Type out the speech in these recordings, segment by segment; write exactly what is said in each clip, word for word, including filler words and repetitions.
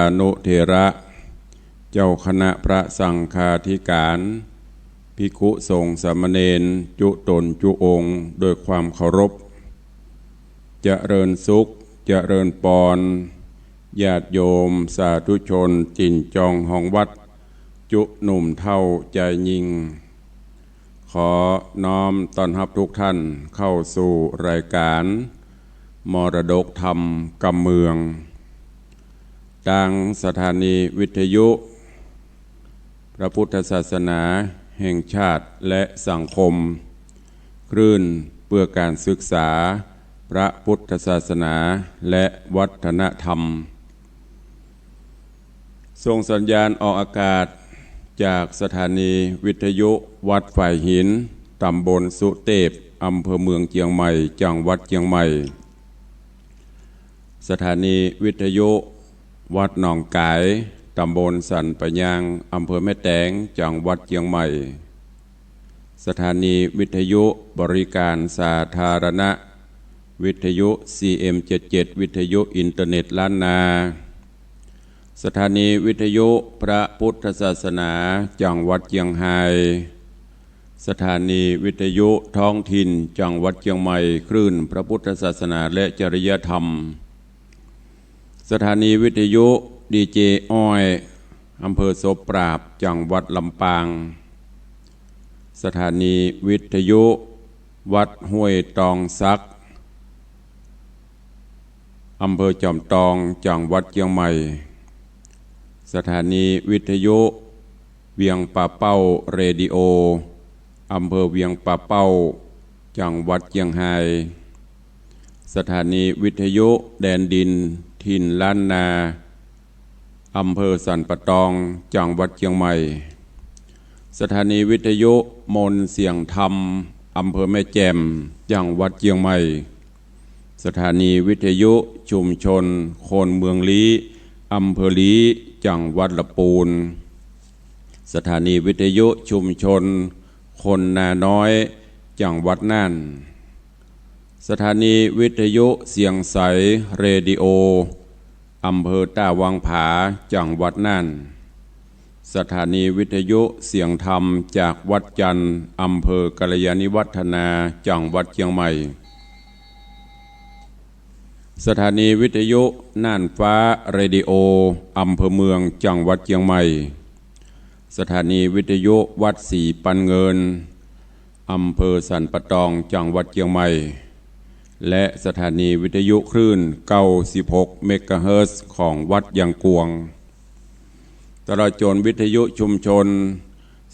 านุเถระ เจ้าคณะพระสังฆาธิการ ภิกขุสงฆ์สามเณร จุตนจุองค์ ด้วยความเคารพ เจริญสุข เจริญปอน ญาติโยมสาธุชน จิ่นจองฮองวัด จุหนุ่มเฒ่าจายญิง ขอน้อมต้อนฮับทุกท่านเข้าสู่รายการมรดกธรรมกำเมือง ตางสถานีวิทยุพระพุทธศาสนาแห่งชาติและสังคม คลื่นเพื่อการศึกษาพระพุทธศาสนาและวัฒนธรรม ส่งสัญญาณออกอากาศจากสถานีวิทยุวัดฝายหิน ตำบลสุเตพ อำเภอเมืองเจียงใหม่ จังหวัดเจียงใหม่ สถานีวิทยุวัดหนองก๋าย ตำบลสันป่ายยาง อำเภอแม่แตง จังหวัดเจียงใหม่ สถานีวิทยุบริการสาธารณะ วิทยุ ซีเอ็มเจ็ดเจ็ด วิทยุอินเทอร์เน็ตล้านนา สถานีวิทยุพระพุทธศาสนา จังหวัดเจียงฮาย สถานีวิทยุท้องถิ่น จังหวัดเจียงใหม่ คลื่นพระพุทธศาสนาและจริยธรรม สถานีวิทยุดีเจอ้อย อำเภอโสปราบ จังหวัดลำปาง สถานีวิทยุวัดห้วยตองสัก อำเภอจอมตอง จังหวัดเจียงใหม่ สถานีวิทยุเวียงป่าเป้าเรดิโอ อำเภอเวียงป่าเป้า จังหวัดเจียงฮาย สถานีวิทยุแดนดินถิ่นล้านนา อำเภอสันป่าตอง จังหวัดเจียงใหม่ สถานีวิทยุมนต์เสียงธรรม อำเภอแม่แจ่ม จังหวัดเจียงใหม่ สถานีวิทยุชุมชนคนเมืองลี้ อำเภอลี้ จังหวัดละปูน สถานีวิทยุชุมชนคนนาน้อย จังหวัดน่าน สถานีวิทยุเสียงใสเรดิโอ อำเภอต้าวังผา จังหวัดน่าน สถานีวิทยุเสียงธรรมจากวัดจันทร์ อำเภอกัลยาณิวัฒนา จังหวัดเจียงใหม่ สถานีวิทยุน่านฟ้าเรดิโอ อำเภอเมือง จังหวัดเจียงใหม่ สถานีวิทยุวัดศรีปันเงิน อำเภอสันป่าตอง จังหวัดเจียงใหม่ และสถานีวิทยุคลื่นเก้าสิบหกเมกะเฮิรตซ์ของวัดยางกวง ตลอดจนวิทยุชุมชน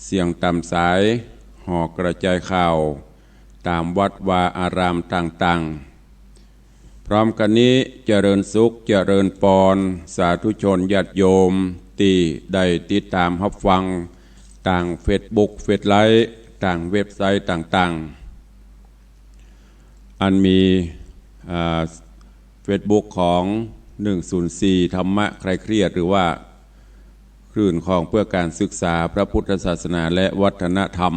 เสียงต๋ามสาย หอกระจายข่าว ต๋ามวัดวาอารามต่างๆ พร้อมกั๋นนี้เจริญสุขเจริญปอน สาธุชนญาติโยม ตี้ได้ติดต๋ามฮับฟัง ตางเฟซบุ๊ก เฟซไลฟ์ ตางเว็บไซต์ต่างๆ อันมี อ่า เฟซบุ๊กของ หนึ่งศูนย์สี่ ธรรมะคลายเครียด หรือว่าคลื่นของเพื่อการศึกษาพระพุทธศาสนาและวัฒนธรรม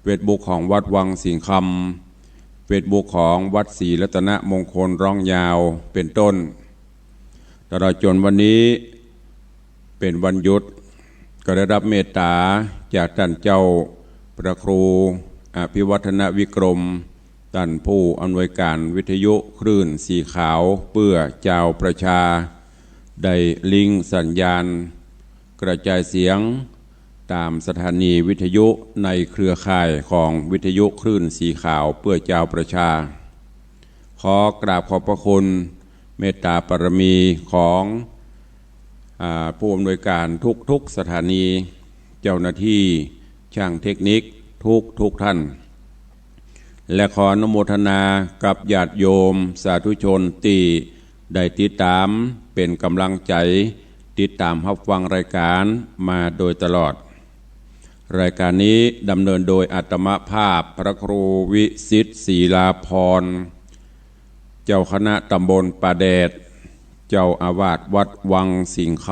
เฟซบุ๊กของวัดวังสิงห์คำ เฟซบุ๊กของวัดศรีรัตนมงคลร้องยาว เป๋นต้น ตลอดจ๋นวันนี้เป๋นวันหยุด ก็ได้ฮับเมตต๋าจากต้านเจ้าพระครูอภิวัฒนวิกรม ต้านผู้อำนวยก๋านวิทยุคลื่นสีขาวเปื้อจาวประชา ได้ลิงก์สัญญาณกระจายเสียงต๋ามสถานีวิทยุในเครือข่ายของวิทยุคลื่นสีขาวเปื้อจาวประชา ขอกราบขอบพระคุณเมตต๋าบารมีของ อ่า ผู้อำนวยก๋านทุกๆ สถานี เจ้าหน้าที่ ช่างเทคนิคทุกๆ ท่าน และขออนุโมทนากับญาติโยมสาธุชนตี้ได้ติดต๋ามเป๋นก๋ำลังใจ๋ ติดต๋ามฮับฟังรายก๋านมาโดยตลอด รายก๋านนี้ดำเนินโดยอาตมาภาพพระครูวิสิทธิ์ศรีลาภรณ์ เจ้าคณะตำบลป่าแดด เจ้าอาวาสวัดวังสิงห์ค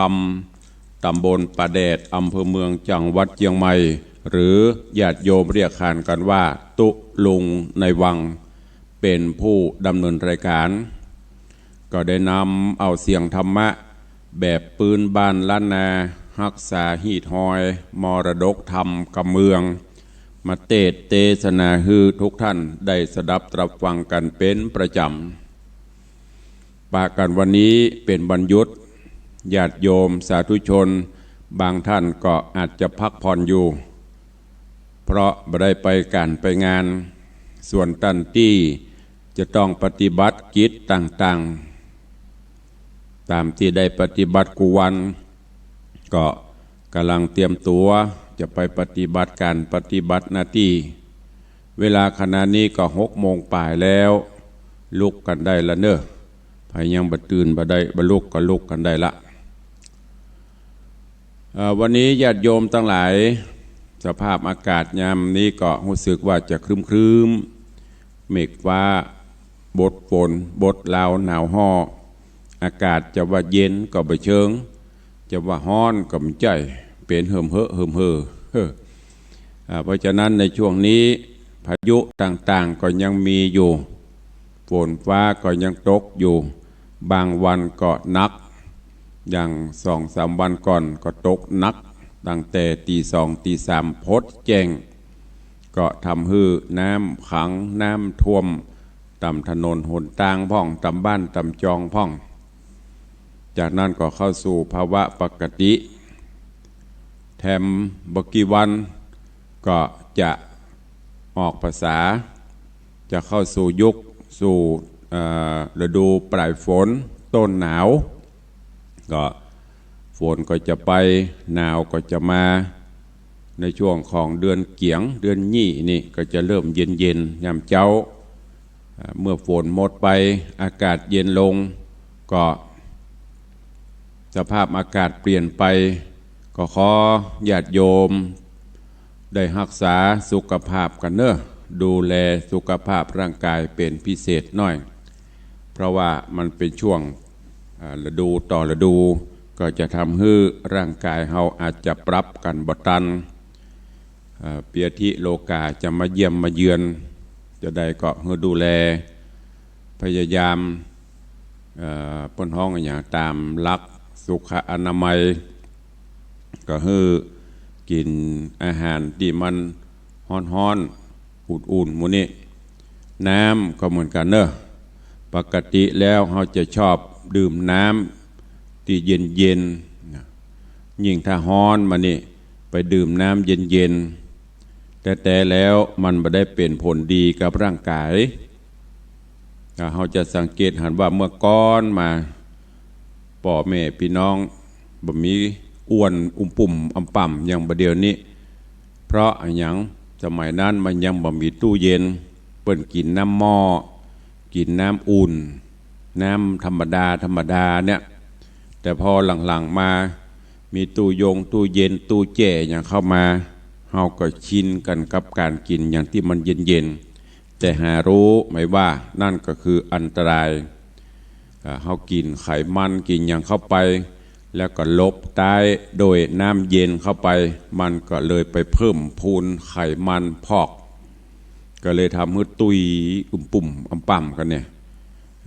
ำ ตำบลป่าแดด อำเภอเมือง จังหวัดเจียงใหม่ หรือญาติโยมเรียกขานกั๋นว่าตุ๊ลุงในวัง เป๋นผู้ดำเนินรายก๋าน ก็ได้นำเอาเสียงธรรมะ แบบปื้นบ้านล้านนา ฮักษาฮีตฮอยมรดกธรรมกำเมือง มาเตสน์เตสนาหื้อทุกท่านได้สดับตรับฟังกั๋นเป๋นประจ๋ำ ปะกั๋นวันนี้เป๋นวันหยุด ญาติโยมสาธุชนบางท่านก็อาจจะพักผ่อนอยู่ เพราะบ่ได้ไปก๋านไปงาน ส่วนต้านตี้จะต้องปฏิบัติกิจต่างๆ ต๋ามตี้ได้ปฏิบัติกู้วัน ก็ก่ำลังเตรียมตั๋วจะไปปฏิบัติก๋านปฏิบัติหน้าตี้ เวลาขณะนี้ก็หกโมงป๋ายแล้ว ลุกกั๋นได้ละเน่อ ใผยังบ่ตื่นบ่ได้บ่ลุกก็ลุกกั๋นได้ละ เอ่อ วันนี้ญาติโยมตังหลาย สภาพอากาศยามนี้ก็ฮู้สึกว่าจะครึ้มๆ เมฆฟ้า บดฝน บดลาวหนาวฮ้อ อากาศจะว่าเย็นก็บ่เชิง จะว่าฮ้อนก็บ่ใจ้ เป๋นเหิมเหอะเหิมเห่อ เฮ้อ อ่า เพราะฉะนั้นในช่วงนี้พายุต่างๆ ก็ยังมีอยู่ ฝนฟ้าก็ยังตกอยู่ บางวันก็หนัก อย่างสองสามวันก่อนก็ตกหนัก ตั้งแต่ตีสองตีสามพดแจ้ง ก็ทำหื้อน้ำขังน้ำท่วมต๋ามถนนหนตางพ่อง ต๋ามบ้านต๋ามจองพ่อง จากนั้นก็เข้าสู่ภาวะปกติ แถมบ่กี่วันก็จะออกพรรษา จะเข้าสู่ยุคสู่ เอ่อ ฤดูปลายฝนต้นหนาว ก็ฝนก็จะไป หนาวก็จะมา ในช่วงของเดือนเกี๋ยง เดือนยี่นี่ก็จะเริ่มเย็นๆ ยามเจ๊า อ่า เมื่อฝนหมดไป อากาศเย็นลง ก็สภาพอากาศเปลี่ยนไป ก็ขอญาติโยมได้ฮักษาสุขภาพกั๋นเน่อ ดูแลสุขภาพร่างกายเป๋นพิเศษหน้อย เพราะว่ามันเป๋นช่วง อ่า ฤดูต่อฤดู ก็จะทำหื้อร่างกายเฮาอาจจะปรับกั๋นบ่ตัน เอ่อ เปียธิโรคาจะมาเยี่ยมมาเยือน จะใดก็หื้อดูแล พยายาม เอ่อ เปิ้นฮ้องอะหยัง ต๋ามหลักสุขอนามัย ก็หื้อกิ๋นอาหารตี้มันฮ้อนๆ อุ่นๆ หมู่นี้ น้ำก็เหมือนกั๋นเน่อ ปกติแล้วเฮาจะชอบดื่มน้ำตี้เย็นๆ นะ ยิ่งถ้าฮ้อนมานี่ ไปดื่มน้ำเย็นๆ แต๊ๆ แล้วมันบ่ได้เป๋นผลดีกับร่างกาย ถ้าเฮาจะสังเกตหันว่าเมื่อก่อนมา ป้อแม่ปี้น้องบ่มีอ้วนอุ้มปุ้มอ่ำป่ำอย่างบ่าเดี่ยวนี้ เพราะอะหยัง สมัยนั้นมันยังบ่มีตู้เย็น เปิ้นกิ๋นน้ำหม้อ กิ๋นน้ำอุ่น น้ำธรรมดาธรรมดาเนี่ย แต่พอหลังๆ มา มีตู้ยงตู้เย็น ตู้แจ้หยังเข้ามา เฮาก็ชินกั๋นกับก๋านกิ๋นอย่างตี้มันเย็นๆ แต่หารู้ไหมว่านั่นก็คืออันตราย อ่า เฮากิ๋นไขมันกิ๋นหยังเข้าไป แล้วก็หลบใต้โดยน้ำเย็นเข้าไป มันก็เลยไปเพิ่มพูนไขมันพอก ก็เลยทำหื้อตุ้ยอุ้มปุ้มอ่ำป่ำกั๋นเนี่ย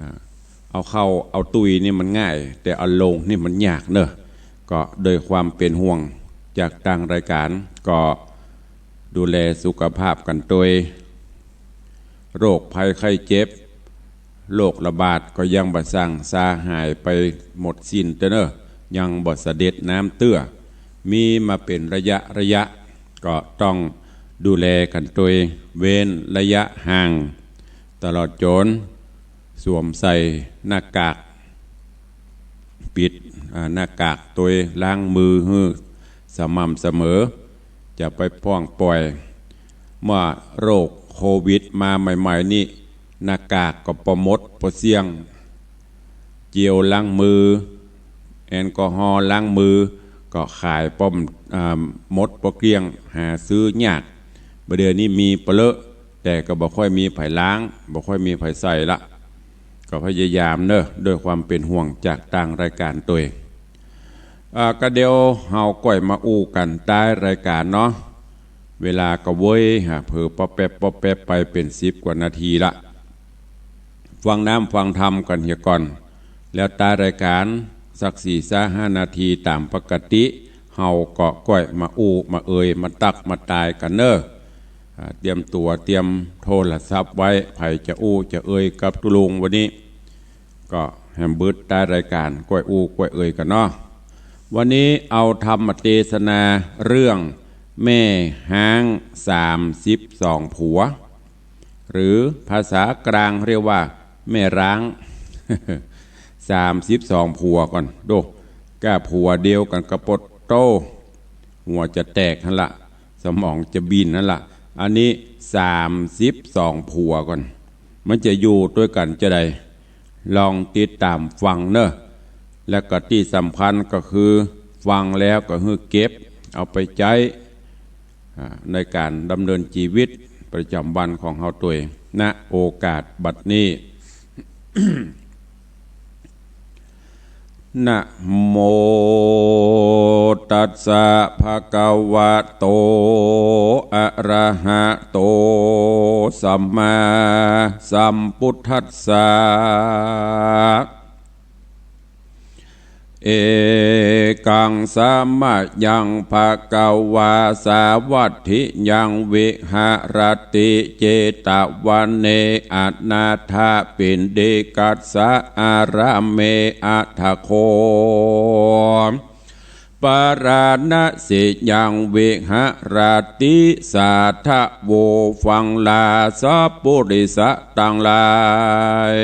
อ่า เอาเข้าเอาตุ้ยนี่มันง่าย แต่เอาลงนี่มันยากเน่อ ก็โดยความเป๋นห่วงจากตางรายก๋าน ก็ดูแลสุขภาพกั๋นตวย โรคภัยไข้เจ็บ โรคระบาดก็ยังบ่สั่งซาหายไปหมดสิ้นเต๊อะเน่อ ยังบ่เสด็จน้ำเตื้อ มีมาเป๋นระยะระยะ ก็ต้องดูแลกั๋นตวย เว้นระยะห่าง ตลอดจ๋นสวมใส่หน้ากาก ปิด อ่า หน้ากากตวย ล้างมือหื้อสม่ำเสมอ จะไปพ่องป่อย เมื่อโรคโควิดมาใหม่ๆ นี่ หน้ากากก็ปอหมดปอเสี้ยง เจลล้างมือ แอลกอฮอล์ล้างมือ ก็ขายปอ อ่า หมดปอเกลี้ยง หาซื้อยาก บ่าเดี่ยวนี้มีปอเลอะ แต่ก็บ่ค่อยมีใผล้าง บ่ค่อยมีใผใส่ละ ก็พยายามเน่อ ด้วยความเป๋นห่วงจากตางรายก๋านตวย อ่า ก็เดี๋ยวเฮาก้อยมาอู้กั๋นใต้รายก๋านเนาะ เวลาก็เว้ยหาเผลอป๊อปแป๊บป๊อปแป๊บไปเป๋นสิบกว่านาทีละ ฟังน้ำฟังธรรมกั๋นเหียก่อน แล้วใต้รายก๋าน สักสี่ซะห้านาทีต๋ามปกติ เฮาก็ก้อยมาอู้มาเอ่ยมาตักมาตายกั๋นเน่อ อ่า เตรียมตั๋วเตรียมโทรศัพท์ไว้ ใผจะอู้จะเอ่ยกับตุ๊ลุงวันนี้ ก็แหมบึดใต้รายก๋านก้อยอู้ก้อยเอ่ยกั๋นเนาะ วันนี้เอาธรรมเตสนาเรื่องแม่ฮ้างสามสิบสองผัว หรือภาษากลางเรียกว่าแม่ร้าง สามสิบสองผัวก่อน โด ก้าผัวเดียวกั๋นก็ปะโต้ หัวจะแตกหั้นละ สมองจะบิ่นหั้นละ อันนี้สามสิบสองผัวก่อน มันจะอยู่ตวยกั๋นจาใด ลองติดต๋ามฟังเน่อ และก็ตี้สำคัญก็คือฟังแล้วก็หื้อเก็บเอาไปใจ๊ อ่า ในก๋านดำเนินจีวิตประจ๋ำวันของเฮาตวย ณ โอกาสบัดนี้ นะโมตัสสะ ภะคะวะโต อะระหะโต สัมมาสัมพุทธัสสะ เอกังสะมะยัง ภะคะวา สาวัตถิยัง วิหะระติ เจตะวะเน อะนาถะปิณฑิกัสสะ อารามเม อะถะโข ปาราณสียัง วิหะระติ สาธะโว ฟังลา สัปปุริสะตังหลาย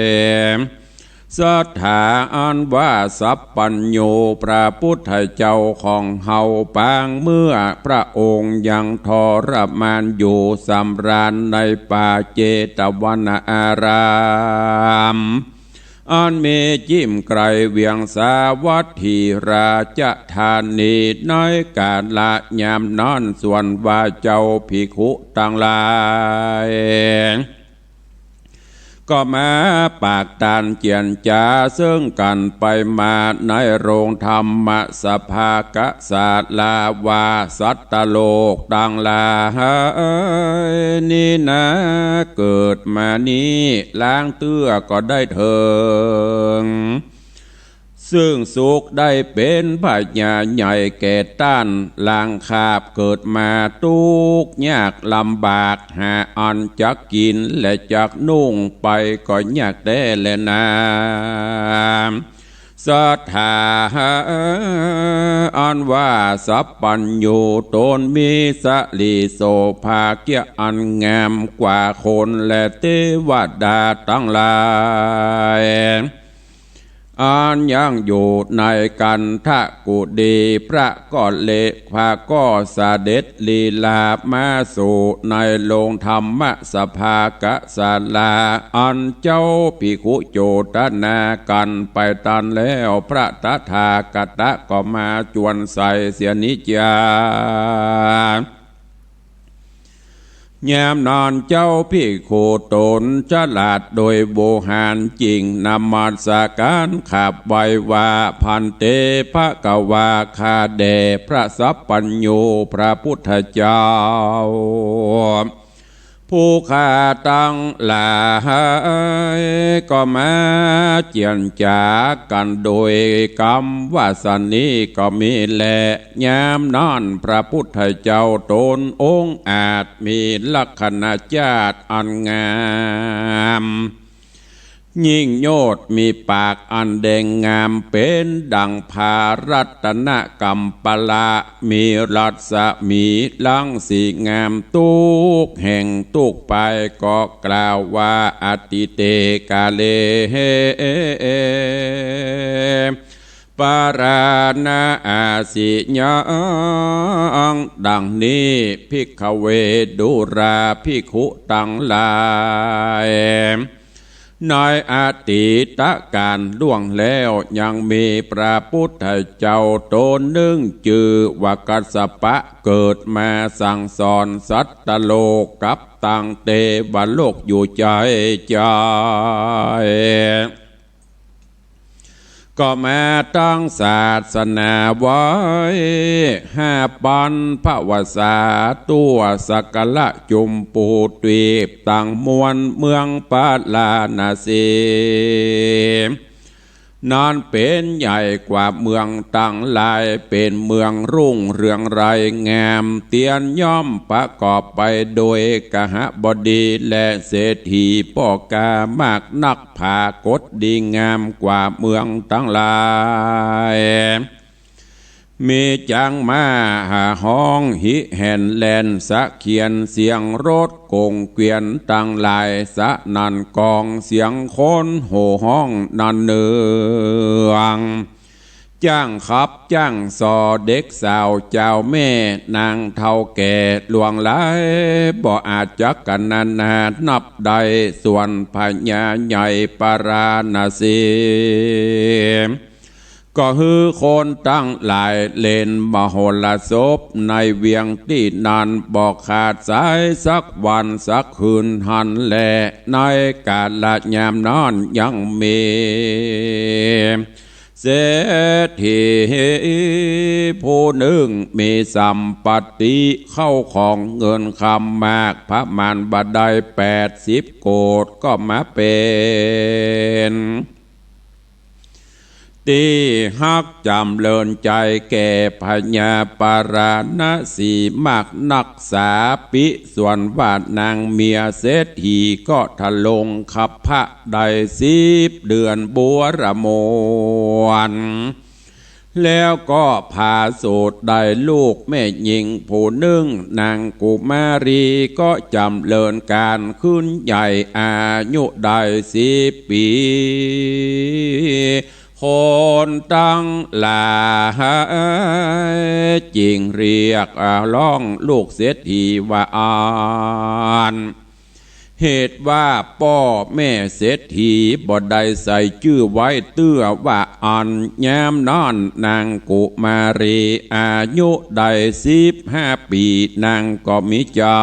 ศรัทธาอันว่าสัพพัญญูพระพุทธเจ้าของเฮา ปางเมื่อพระองค์ยังทรมานอยู่สำราญในป่าเจตวนาราม อันมีจิ่มไกลเวียงสาวัตถีราชธานี ในกาละยามนั้น ส่วนว่าเจ้าภิกขุตังหลาย ก็มาปากตานเจียรจ๋าเซิ่งกั๋นไปมาในโฮงธรรมสภากศาลาว่า สัตว์โลกตังหลาย นี่นา เกิดมานี้ลางเตื้อก็ได้เถิง ซึ่งสุขได้เป๋นพญาใหญ่แก่ต้าน ลางคาบเกิดมาตุ๊กยากลำบาก หาอันจักกิ๋นและจักนุ่งไปก็ยากแต๊แลนา ศรัทธาอันว่าสัพพัญญูต๋นมีสรีโสภาเกียะอันงามกว่าคนและเตวดาตังหลาย อันยังอยู่ในคันธกุฏี พระก็เล พระก็เสด็จลีลามาสู่ในโฮงธรรมสภากศาลา อันเจ้าภิกขุโจตนากั๋นไปตันแล้ว พระตถาคตะก็มาจวนใส่เสียนี้จา ยามนั้นเจ้าภิกขุต๋นฉลาดโดยโวหารจิ่งนมัสก๋านขับไหว้ว่า ภันเต ภะคะวา ข้าแด่พระสัพพัญญูพระพุทธเจ้า ผู้ข้าตังหลาย ก็มาเจียรจ๋ากั๋นโดยกำว่าสะนี้ก็มีแล ยามนั้นพระพุทธเจ้าต๋นองอาจ มีลักขณะจาติอันงาม ยิ่งโยชน์ มีปากอันแดงงาม เป๋นดั่งผารัตนกัมปะละ มีรัศมีรังสีงาม ตุ๊กแห่งตุ๊กไป ก็กล่าวว่า อะทิเต กาเล ปาราณสียัง ดังนี้ ภิกขเว ดูราภิกขุตังหลาย ในอดีตกาลล่วงแล้วยังมีพระพุทธเจ้าต๋นนึ่งจื้อว่ากัสสปะ เกิดมาสั่งสอนสัตว์โลกกับตังเตวโลกอยู่ใจ้ใจ้ ก็มาตั้งศาสนาไว้ ห้าปันภวสา ตั๋วสักกะละจุมปูตวีปตังมวลเมืองปาราณสี นั้นเป๋นใหญ่กว่าเมืองตังหลาย เป๋นเมืองรุ่งเรืองไรงาม เตียนย่อมประกอบไปโดยกหบดีและเศรษฐีป้อก๋ามากนัก ผากฏดีงามกว่าเมืองตังหลาย มีจั๊งม้าฮ้องหิแห่นแล่น สะเขียนเสียงรถก๋งเกวียนตังหลาย สนั่นกองเสียงคนโห่ฮ้องนันเนือง จ้างขับจ้างส่อ เด็กสาวจาวแม่ นางเฒ่าแก่หลวงหลาย บ่อาจจักกัณณานับได้ ส่วนพญาใหญ่ปาราณสี ก็หื้อคนตังหลายเล่นมโหรสพในเวียงตี้นั้น บ่ขาดสายสักวันสักคืนหั้นแล ในกาละยามนั้นยังมี เศรษฐีผู้นึ่งมีสัมปัตติเข้าของเงินคำมาก ประมาณบ่ได้แปดสิบโกฏ ก็มาเป๋น ตี้ฮักจ๋ำเริญใจ๋แก่พญาปาราณสีมากนัก สาปิส่วนว่านางเมียเศรษฐีก็ทรงคับพระได้สิบเดือนบวรมวล แล้วก็ผาสูติได้ลูกแม่ญิงผู้นึ่ง นางกุมารีก็จ๋ำเริญก๋านขึ้นใหญ่ อายุได้สิบปี๋ คนตังหลายจึงเรียกฮ้องลูกเศรษฐีว่าอั้น เหตุว่าป้อแม่เศรษฐีบ่ได้ใส่จื้อไว้เตื้อว่าอั้น ยามนั้นนางกุมารีอายุได้สิบห้าปี๋ นางก็มีใจ๋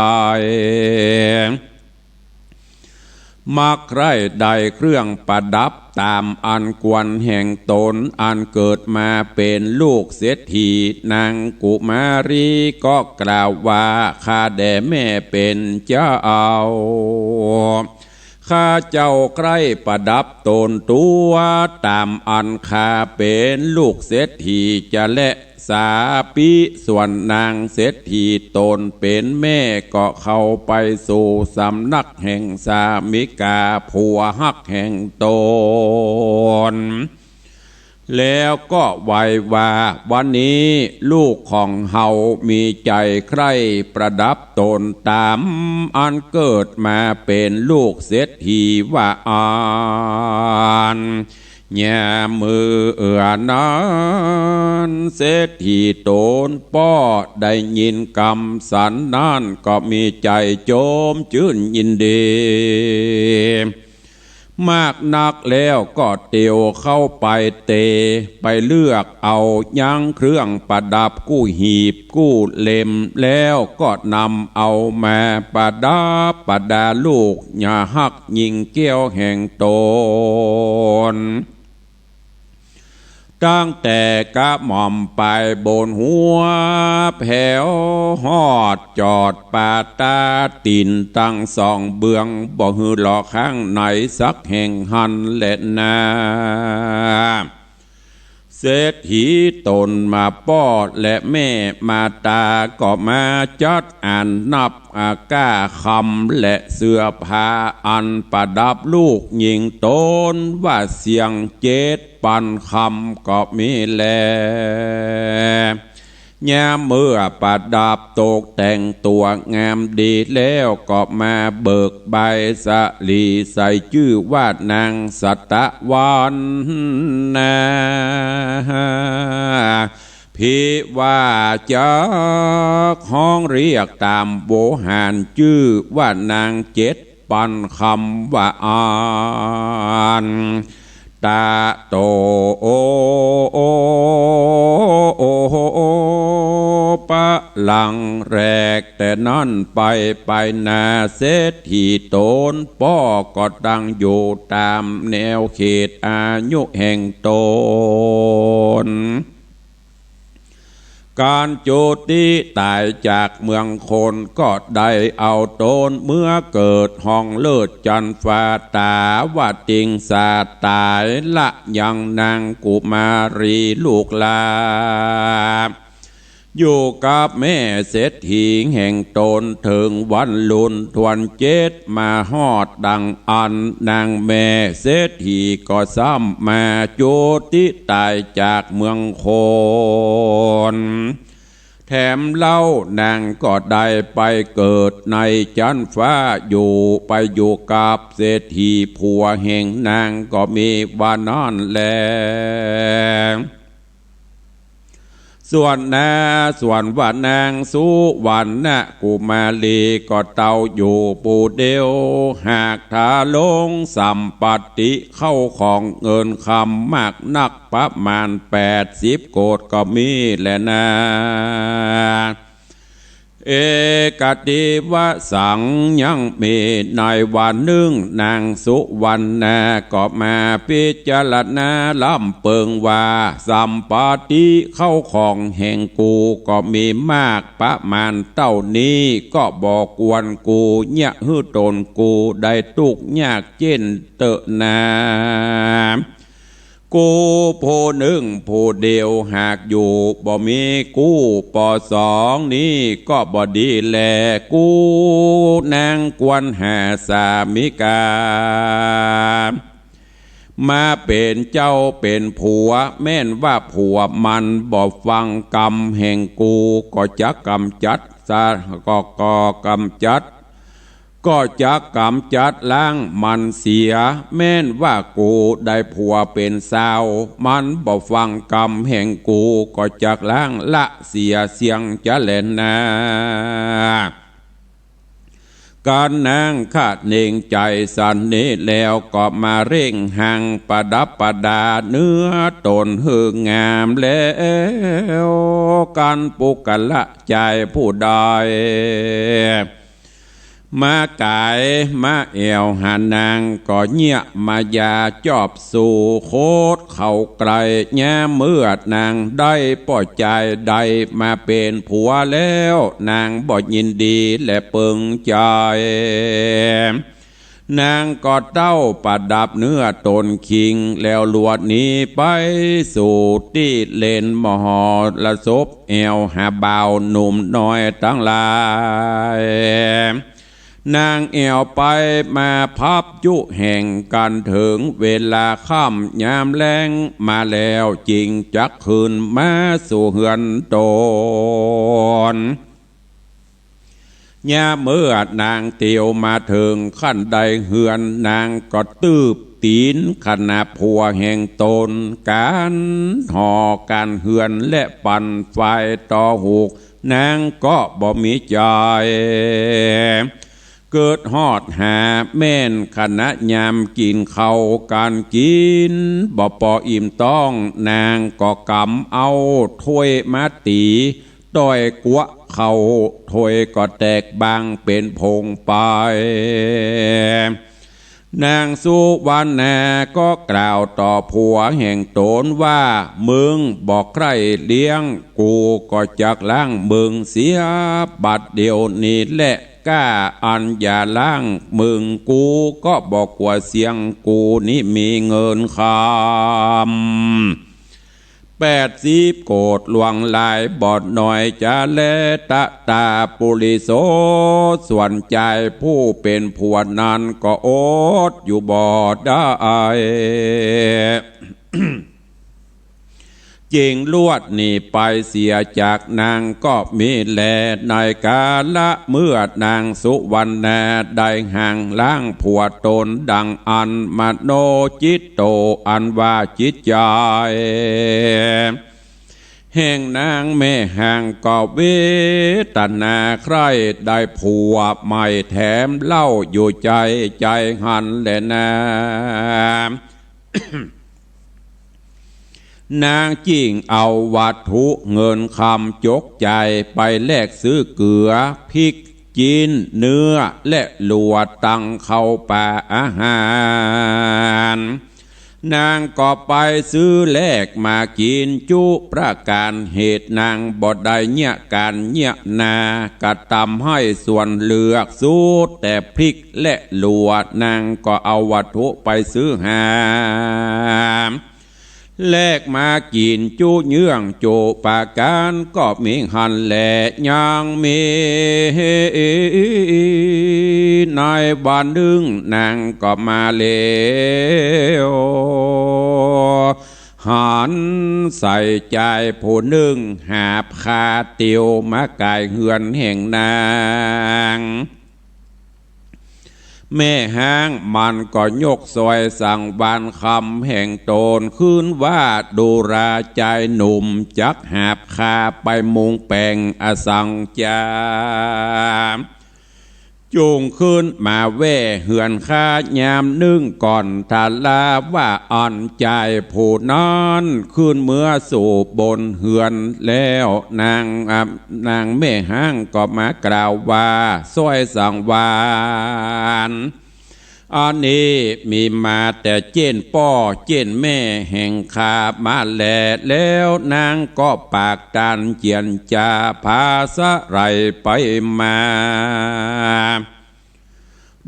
มักใคร่ได้เครื่องประดับต๋ามอันควรแห่งต๋น อันเกิดมาเป๋นลูกเศรษฐี นางกุมารีก็กล่าวว่า ข้าแด่แม่เป๋นเจ้า ข้าเจ้าใคร่ประดับต๋นตั๋วต๋ามอันข้าเป๋นลูกเศรษฐีจะแล สาปิส่วนนางเศรษฐีต๋นเป๋นแม่ก็เข้าไปสู่สำนักแห่งสามิกาผัวฮักแห่งต๋น แล้วก็ไหว้ว่า วันนี้ลูกของเฮามีใจ๋ใคร่ประดับต๋นต๋ามอันเกิดมาเป๋นลูกเศรษฐีว่าอั้น ยามเมื่อนั้นเศรษฐีต๋นป้อได้ยินกำสันนั้นก็มีใจ๋โจมจื้นยินดี มากนักแล้วก็เตียวเข้าไปเตไปเลือกเอายังเครื่องประดับกู้หีบกู้เล่ม แล้วก็นำเอามาประดับประดาลูก ยาฮัก ญิงแก้วแห่งต๋น ตั้งแต่กระหม่อมปายบนหัวแผวฮอดจอดปาต้าตี๋นตังสองเบื้อง บ่หื้อหลอกข้างไหนสักแห่งหั้นแลนา เศรษฐีต๋นมาป้อและแม่มาต๋าก็มาจัดอันนับอาก้าคำและเสื้อผ้าอันประดับลูกญิงต๋นว่าเสี้ยงเจ็ดปันคำก็มีแล ยามเมื่อประดับตกแต่งตั๋วงามดีแล้วก็มาเบิกใบสะหลีใส่จื้อว่านางสัตวรรณา ภิวาจัก ฮ้องเรียกต๋ามโวหารจื้อว่านางเจ็ดปันคำว่าอั้น ตะโต ปะหลังแรกแต่นั้นไป ไปหน้าเศรษฐีต๋นป้อก็ตั้งอยู่ต๋ามแนวเขตอายุแห่งต๋น ก๋านจุติต๋ายจากเมืองคน ก็ได้เอาต๋นเมือเกิดห้องเลิศจันทร์ฟ้า ต๋าวติงสาต๋าย ละยังนางกุมารีลูกหล้า อยู่กับแม่เศรษฐีแห่งต๋น เถิงวันลุนทวนเจ็ด มาฮอดดังอั้น นางแม่เศรษฐีก็ซ้ำมาจุติต๋ายจากเมืองคน แถมเล่านางก็ได้ไปเกิดในจันทร์ฟ้าอยู่ ไปอยู่กับเศรษฐีผัวแห่งนาง ก็มีว่านั้นแล ส่วนนา ส่วนว่านางสุวรรณกุมารีก็เต้าอยู่ผู้เดียว หากถาลงสัมปัตติเข้าของเงินคำมากนัก ประมาณแปดสิบโกฏก็มีแลนา เอกัตติวสัง ยังมีในวันนึ่ง นางสุวรรณาก็มาพิจารณาลำเปิงว่า สัมปัตติเข้าของแห่งกูก็มีมากประมาณเต้านี้ ก็บ่ควรกูเยียะหื้อต๋นกูได้ตุ๊กข์ยากเจ๊นเต๊อะนา กูผู้นึ่งผู้เดียวหากอยู่บ่มีกู้ปอสองนี้ก็บ่ดีแล กูนางควรหาสามิกา มาเป๋นเจ้าเป๋นผัว แม่นว่าผัวมันบ่ฟังกำแห่งกู ก็จักก๋ำจัดสา ก็ ก็ก๋ำจัด ก็จักก๋ำจัดล้างมันเสีย แม่นว่ากูได้ผัวเป๋นซาว มันบ่ฟังกำแห่งกู ก็จักล้างละเสียเสี้ยงจะแลนา ก๋านนางคะเนงใจ๋สันนี้แล้ว ก็มาเร่งฮังประดับประดาเนื้อต๋นหื้องามแล้ว ก๋านปุคคละใจ๋ผู้ใด มาก๋ายมาแอ่วหานาง ก็เยียะมายาจอบสู่โคตรเข้าใกล้ ยามเมื่อนางได้ป้อจายได้มาเป๋นผัวแล้ว นางบ่ยินดีและเปิงใจ๋ นางก็เต้าประดับเนื้อต๋นคิง แล้วลวดหนีไปสู่ตี้เล่นมหรสพ แอ่วหาบ่าวหนุ่มน้อยตังหลาย นางแอ่วไปมาพับจุแห่งก๋านเถิงเวลาค่ำยามแลงมาแล้ว จึงจักคืนมาสู่เฮือนต๋น ยามเมื่อนางเตียวมาเถิงขั้นใดเฮือน นางก็ตืบตี๋นขณะผัวแห่งต๋น ก๋านห่อก๋านเฮือนและปั่นไฟต่อหุก นางก็บ่มีใจ๋ เกิดฮอดหาแม่นขณะยามกิ๋นข้าวก๋านกิ๋น บ่ปออิ่มต๊อง นางก็ก๋ำเอาถ้วยมาตี๋ ต้อยกั๊วข้าวถ้วยก็แตกบางเป๋นผงไป นางสุวรรณาก็กล่าวต่อผัวแห่งต๋นว่า มึงบ่ใคร่เลี้ยง กูก็จักล้างมึงเสียบัดเดี๋ยวนี้แล ก้าอันอย่าล้างมึง กูก็บ่กั๋วเสี้ยง กูนี้มีเงินคำแปดสิบโกฏ หลวงหลายบ่น้อยจะแล ตะตาปุริโส ส่วนจายผู้เป๋นผัวนั้นก็อดอยู่บ่ได้ จึงลวดหนีไปเสียจากนางก็มีแล ในกาละเมื่อนางสุวรรณาได้ฮังล้างผัวต๋นดังอั้น มโนจิตโต อันว่าจิตใจ๋แห่งนางแม่ฮังก็เวทนาใคร่ได้ผัวใหม่แถมเล่าอยู่ใจ๋ ใจ๋หันแลนา นางจึงเอาวัตถุเงินคำจกใจ๋ไปแลกซื้อเกลือ พริก จิ๊น เนื้อ และหลวดตังข้าวป๋าอาหาร นางก็ไปซื้อแลกมากิ๋นจุประก๋าน เหตุนางบ่ได้เยียะก๋านเยียะนา กระตำให้ส่วนเลือกสุดแต่พริกและหลัว นางก็เอาวัตถุไปซื้อหา แลกมากิ๋นจุเยื่องจุประก๋าน ก็มีหั้นแล ยังมีในวันนึ่ง นางก็มาแล้ว หันใส่จายผู้นึ่ง หาบคาเตียวมาก๋ายเฮือนแห่งนาง แม่ฮ้างมันก็ยกสร้อยสังวาลคำแห่งตนขึ้นว่า ดูราจายหนุ่ม จักหาบคาไปมุงแป๋งอะสังจา จุ่งขึ้นมาแว่เฮือนข้ายามนึ่งก่อน ทราว่าอั้น จายผู้นั้นขึ้นเมือสู่บนเฮือนแล้ว นาง อ่ะ นางแม่ฮ้างก็มากล่าวว่า สร้อยสังวาล อันนี้มีมาแต่เจ๊นป้อเจ๊นแม่แห่งข้ามาแล แล้วนางก็ปากตานเจียรจาผาสะไหลไปมา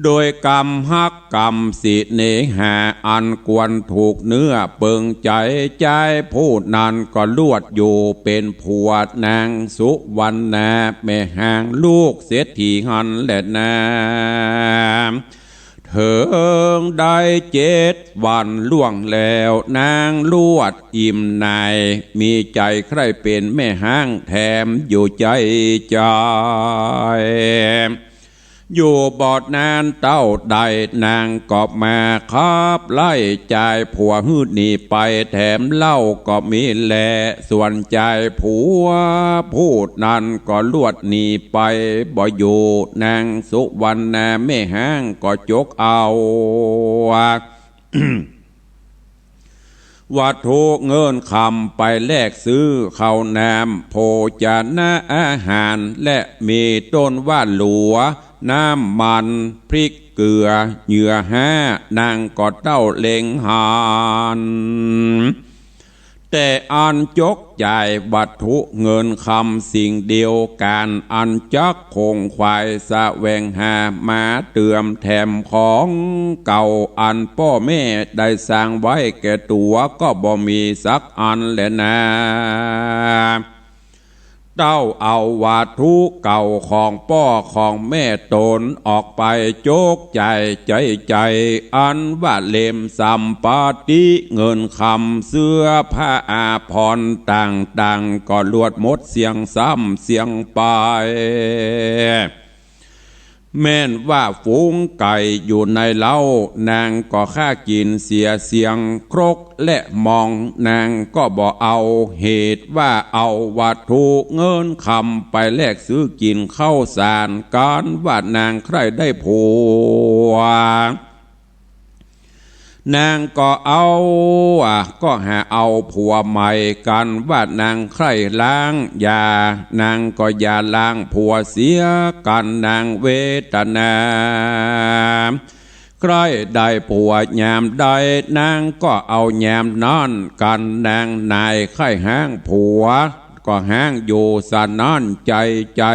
โดยกำฮักกำเสน่หาอันควรถูกเนื้อเปิงใจ๋ จายผู้นั้นก็ลวดอยู่เป๋นผัวนางสุวรรณาแม่ฮ้างลูกเศรษฐีหั้นแลนา เถิงได้เจ็ดวันล่วงแล้ว นางลวดอิ่มใน มีใจ๋ใคร่เป๋นแม่ฮ้างแถมอยู่ใจ๋จอย อยู่บ่นานเต้าใด นางก็มาขับไล่จายผัวหื้อหนีไปแถมเล่าก็มีแล ส่วนจายผัวผู้นั้นก็ลวดหนีไปบ่อยู่ นางสุวรรณาแม่ฮ้างก็จกเอา วัตถุเงินคำไปแลกซื้อข้าวน้ำโภชนะอาหาร และมีต้นว่าหลัว น้ำมัน พริก เกลือ เหยื่อห้า นางก็เต้าเล็งหัน แต่อันจกจ่ายวัตถุเงินคำสิ่งเดียวกั๋น อันจักขงขวายแสวงหามาเติมแถมของเก่าอันป้อแม่ได้สร้างไว้แก่ตั๋วก็บ่มีสักอันแลนา เต้าเอาวัตถุเก่าของป้อของแม่ตนออกไปจกจ่ายใจ๊ใจ๋ อันว่าเล่มสัมปติเงินคำเสื้อผ้าอาภรณ์ต่างๆ ก็ลวดหมดเสี้ยงซ้ำเสี้ยงไป แม่นว่าฝูงไก่อยู่ในเล้า นางก็ฆ่ากิ๋นเสียเสี้ยงครกและหม้อง นางก็บ่เอา เหตุว่าเอาวัตถุเงินคำไปแลกซื้อกิ๋นข้าวสาร กั๋นว่านางใคร่ได้ผัว นางก็เอา อ่ะ ก็หาเอาผัวใหม่ กั๋นว่านางใคร่ล้างยา นางก็อย่าล้างผัวเสีย กั๋นนางเวทนา ใคร่ได้ผัวยามใด นางก็เอายามนั้น กั๋นนางนายใคร่ฮ้างผัว ก็ฮ้างอยู่สะนั้นใจ๋ใจ๋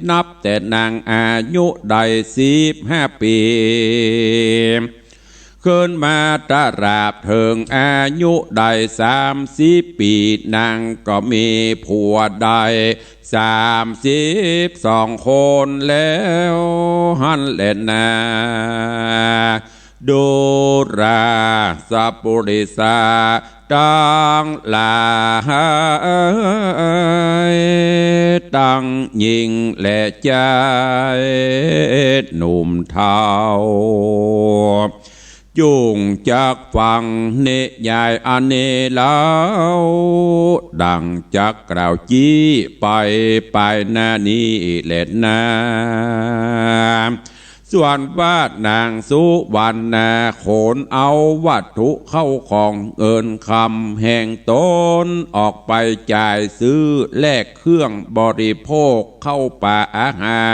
นับแต่นางอายุได้สิบห้าปี๋ ขึ้นมาตราบเถิงอายุได้สามสิบปี๋ นางก็มีผัวได้สามสิบสองคนแล้วหั้นแลนา ดูราสปุริสะตังหลาย ตังญิงและจายหนุ่มเฒ่า จุ่งจักฟังนิยายอันนี้เล่า ดั่งจักกล่าวจี้ไปปายหน้านี้แลนา ส่วนว่านางสุวรรณาขนเอาวัตถุเข้าของเงินคำแห่งตนออกไปจ่ายซื้อแลกเครื่องบริโภคเข้าปาอาหา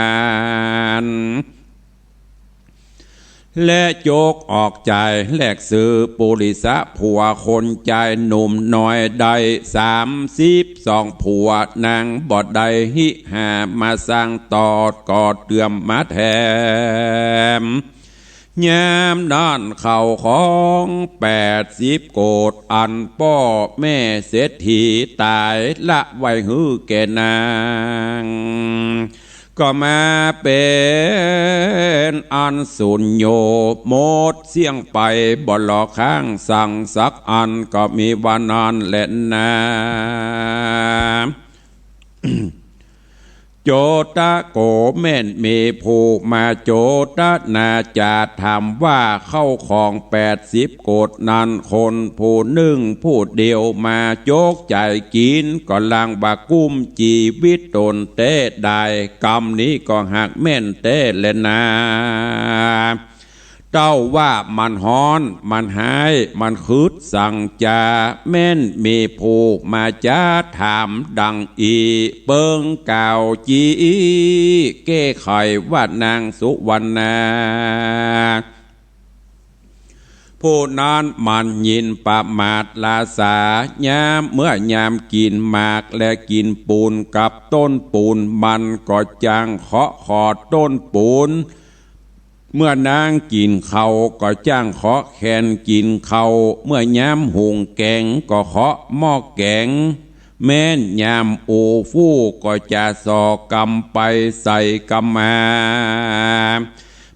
ร และจกออกจายแลกซื้อปุริสะผัวคนจายหนุ่มน้อยได้สามสิบสองผัว นางบ่ได้หิหามาสร้างตอดก็เตรียมมาแถม ยามนั้นเข้าของแปดสิบโกด อันป้อแม่เศรษฐีต๋ายละไว้หื้อแก่นาง ก็มาเป๋นอันสูญโญ หมดเสี้ยงไป บ่หล่อค้างสังสักอัน ก็มีว่านั้นแหละนา โจตะโก แม่นมีผู้มาโจตนาจ๋าถามว่า เข้าของแปดสิบโกดนั้น คนผู้นึ่งผู้เดียวมาจกจ่ายกิ๋น ก็ลางบ่ากุ้มจีวิตต๋นแต๊ได้ กำนี้ก็หากแม่นแต๊แลนา เต้าว่ามันฮ้อน มันฮ้าย มันขึดสังจ๋า แม่นมีผู้มาจ๋าถามดังอี้ เปิงกล่าวจี้แก้ไขว่านางสุวรรณา ผู้นั้นมันยินประมาทลาสา ยามเมื่อยามกิ๋นหมากและกิ๋นปูนกับต้นปูน มันก็จ้างเคาะขอดต้นปูน เมื่อนางกิ๋นข้าวก็จ้างเคาะแคนกิ๋นข้าว เมื่อยามหุงแก๋งก็เคาะหม้อแก๋ง แม่นยามโอฟู่ก็จะส่อกำไปใส่กำมา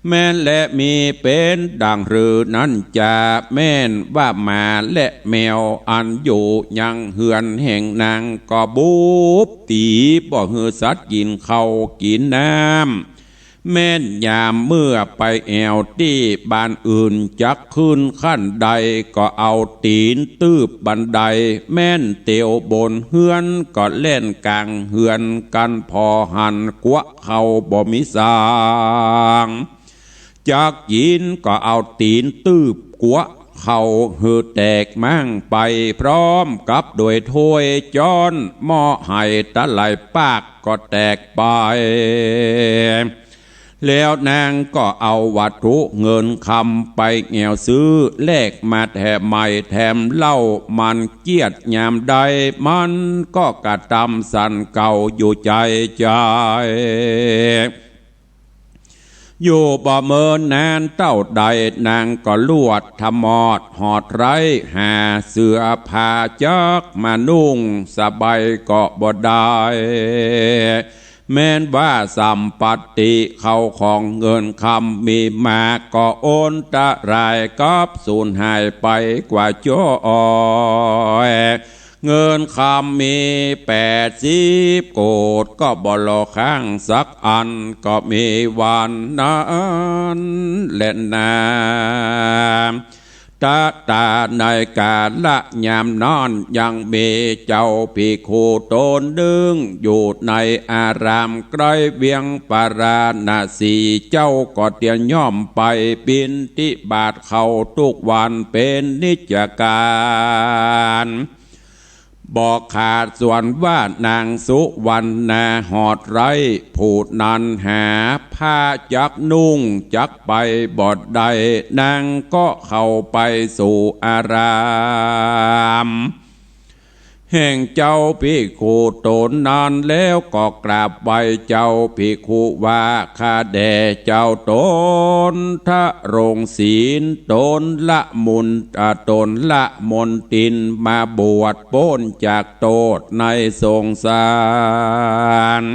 แม่นและมีเป๋นดังหื้อนั้นจ๋า แม่นว่าหมาและแมวอันอยู่ยังเฮือนแห่งนางก็บุบตี๋บ่หื้อสัตว์กิ๋นข้าวกิ๋นน้ำ แม่นยามเมื่อไปแอ่วตี้บ้านอื่นจักขึ้นขั้นใดก็เอาตี๋นตืบบันได แม่นเตียวบนเฮือนก็แล่นก๋างเฮือนกั๋นผ่อหันกั๊วข้าวบ่มีสัง จักกิ๋นก็เอาตี๋นตืบกั๊วข้าวหื้อแตกม้างไป พร้อมกับโดยถ้วยจ๊อนหม้อไหตะไหลปากก็แตกไป แล้วนางก็เอาวัตถุเงินคำไปแอ่วซื้อแลกมาแถมไหมแถมเหล้า มันเกียจยามใด มันก็กระตำสันเก่าอยู่ใจ๋ใจ๋ อยู่บ่เมินนานเต้าใด นางก็ลวดถมอดหอดไร้ หาเสื้อผ้าจักมานุ่ง สบายก็บ่ได้ แม่นว่าสัมปัตติเข้าของเงินคำมีมาก ก็อันตรายกับสูญหายไปกว่าจ้อย เงินคำมีแปดสิบโกด ก็บ่หล่อค้างสักอัน ก็มีวันนั้นแลนา ตะตาในกาละยามนั้นยังมีเจ้าภิกขุต๋นนึ่ง อยู่ในอารามใก้เวียงปาราณสี เจ้าก็เตียรย่อมไปปิณฑบาตเข้ากู้วันเป๋นนิจกาล บ่ขาดส่วนว่านางสุวรรณาหอดไร้ ผู้นั้นหาผ้าจักนุ่งจักไปบ่ได้ นางก็เข้าไปสู่อาราม แห่งเจ้าภิกขุต๋นนั้นแล้วก็กราบไหว้เจ้าภิกขุว่า ข้าแด่เจ้าต๋นทรงศีล ต๋นละมนต์ อ่า ต๋นละมนต์ทินมาบวชป๊นจากโต้ษในสงสาร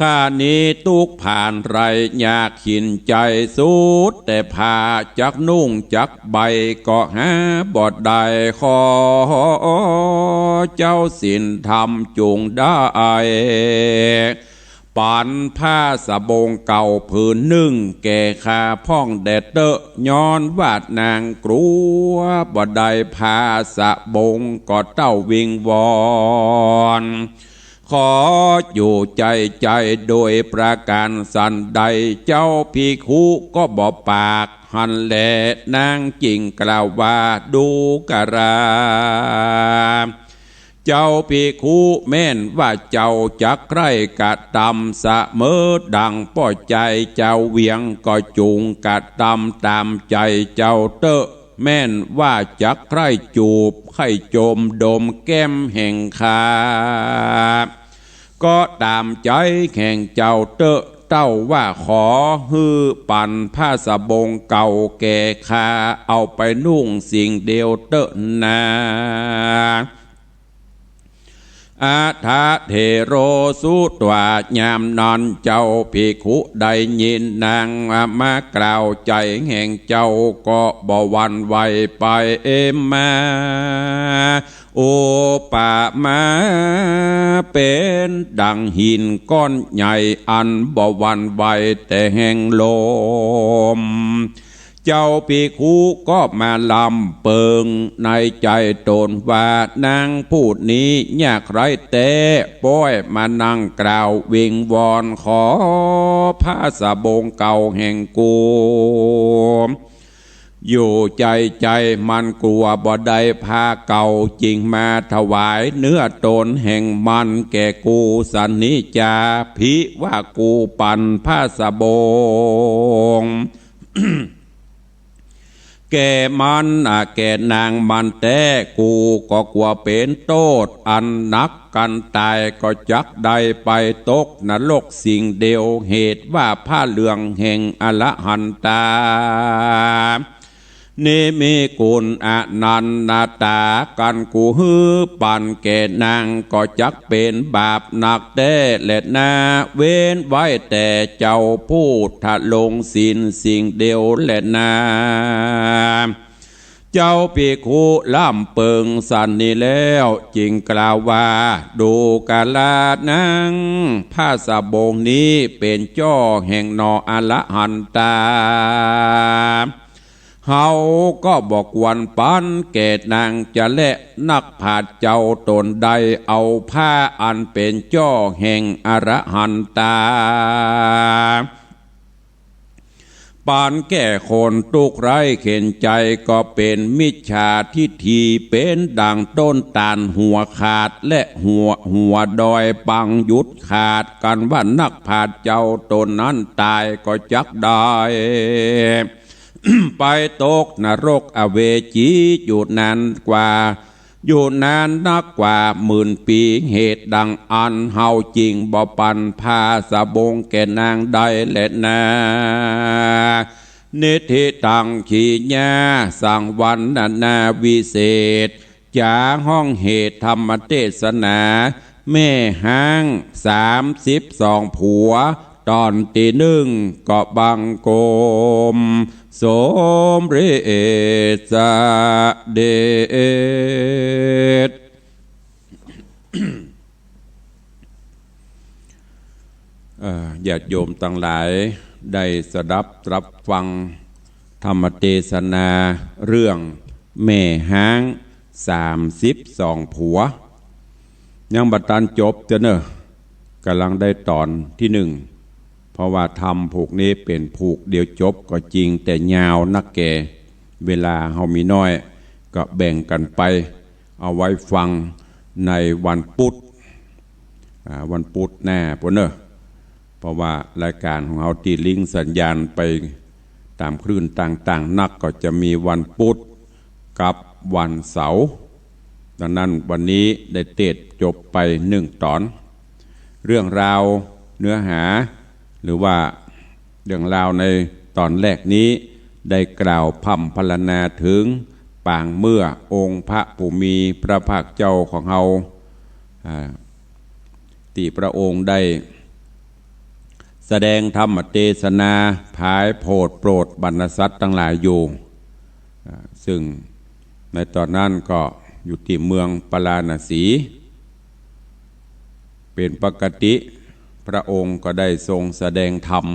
ข้านี้ตุ๊กข์ผานไร้ยากขินใจ๋สุด แต่ผ้าจักนุ่งจักใบก็หาบ่ได้ ขอเจ้าศีลธรรมจุ่งได้ ปันผ้าสบงเก่าผืนนึ่งแก่ข้าพ่องแด่เต๊อะ ย้อนว่านางกลัวบ่ได้ผ้าสบง ก็เต้าวิงวอน ขออยู่ใจ๋ใจ๋โดยประก๋านสันใด เจ้าภิกขุก็บ่ปาก หั้นแลนางจึ่งกล่าวว่า ดูกรา เจ้าภิกขุแม่นว่าเจ้าจักใคร่กระตำเสมอดังป้อใจ๋เจ้าเวียง ก็จุ่งกระตำต๋ามใจ๋เจ้าเต๊อะ แม่นว่าจักใคร่จูบ ใคร่จมดมแก้มแห่งข้า ก็ต๋ามใจ๋แห่งเจ้าเต๊อะ เต้าว่าขอหื้อปันผ้าสบงเก่าแก่ข้า เอาไปนุ่งสิ่งเดียวเต๊อะนา อัฏฐเถโร สุตวา ยามนั้นเจ้าภิกขุได้ยินนางมากล่าวใจ๋แห่งเจ้า ก็บ่หวั่นไหวไปมา อุปมาเป๋นดังหินก้อนใหญ่ อันบ่หวั่นไหวแต่แห่งลม เจ้าภิกขุก็มาลำเปิงในใจ๋ต๋นว่า นางผู้นี้ยากไร้แต๊ ป้อยมานั่งกล่าววิงวอนขอผ้าสบงเก่าแห่งกู อยู่ใจ๋ใจ๋มันกลัวบ่ได้ผ้าเก่า จึงมาถวายเนื้อต๋นแห่งมันแก่กูสันนิจา ผิว่ากูปันผ้าสบงแก่มัน อ่ะ แก่นางมันแต๊ กูก็กลัวเป๋นโต้ษอันหนัก กันต๋ายก็จักได้ไปตกนรกสิ่งเดียว เหตุว่าผ้าเหลืองแห่งอรหันตา นี้มีกุณอนันตา กันกูหื้อปันแก่นางก็จักเป๋นบาปหนักแต๊แลนา เว้นไว้แต่เจ้าผู้ทะลงศีลสิ่งเดียวแลนา เจ้าภิกขุลำเปิงสันนี้แล้ว จึงกล่าวว่า ดูกรา นางผ้าสบงนี้เป๋นจ้อแห่งหน่ออรหันตา เฮาก็บ่ควรปันแก่นางจะแล นักปราชญ์เจ้าต๋นได้เอาผ้าอันเป๋นจ้อแห่งอรหันตา ปันแก่คนตุ๊กข์ไร้เข็ญใจ๋ ก็เป๋นมิจฉาทิฏฐิ เป๋นดังต้นตาลหัวขาด และหัว หัวดอยปังหยุดขาด กันว่านักปราชญ์เจ้าต๋นนั้นต๋ายก็จักได้ไปตกนรกอเวจีอยู่นานกว่า อยู่นานนักกว่าหมื่นปี๋ เหตุดังอั้นเฮาจึงบ่ปันผ้าสบงแก่นางได้แลนา นิทธิตัง ขีญา สัง วรรณนาวิเศษจา ห้องเหตุธรรมเตสนา แม่ฮ้างสามสิบสองผัว ต๋อนตี้นึ่ง ก็บังคม สมเร็จเสด็จ เอ่อ ญาติโยมตังหลายได้สดับรับฟังธรรมเตสนาเรื่องแม่ฮ้างสามสิบสองผัว ยังบ่ตันจบเตื้อเน่อ ก่ำลังได้ต๋อนตี้นึ่ง เพราะว่าธรรมผูกนี้เป๋นผูกเดียวจบก็จริง แต่ยาวนักแก่ เวลาเฮามีน้อย ก็แบ่งกั๋นไป เอาไว้ฟังในวันพุธ อ่า วันพุธหน้าปู้นเน่อ เพราะว่ารายก๋านของเฮาตี้ลิงก์สัญญาณไปต๋ามคลื่นต่างๆ นัก ก็จะมีวันพุธกับวันเสาร์ ดังนั้นวันนี้ได้เตสน์จบไปนึ่งต๋อน เรื่องราวเนื้อหา หรือว่าเรื่องราวในต๋อนแรกนี้ ได้กล่าวพร่ำพรรณนาเถิงปางเมื่อองค์พระผู้มีพระภาคเจ้าของเฮา อ่า ตี้พระองค์ได้แสดงธรรมเตสนาผายโผดโปรดบรรดาสัตว์ตังหลายอยู่ อ่า ซึ่งในต๋อนนั้นก็อยู่ตี้เมืองปาราณสี เป๋นปกติ พระองค์ก็ได้ทรงแสดงธรรม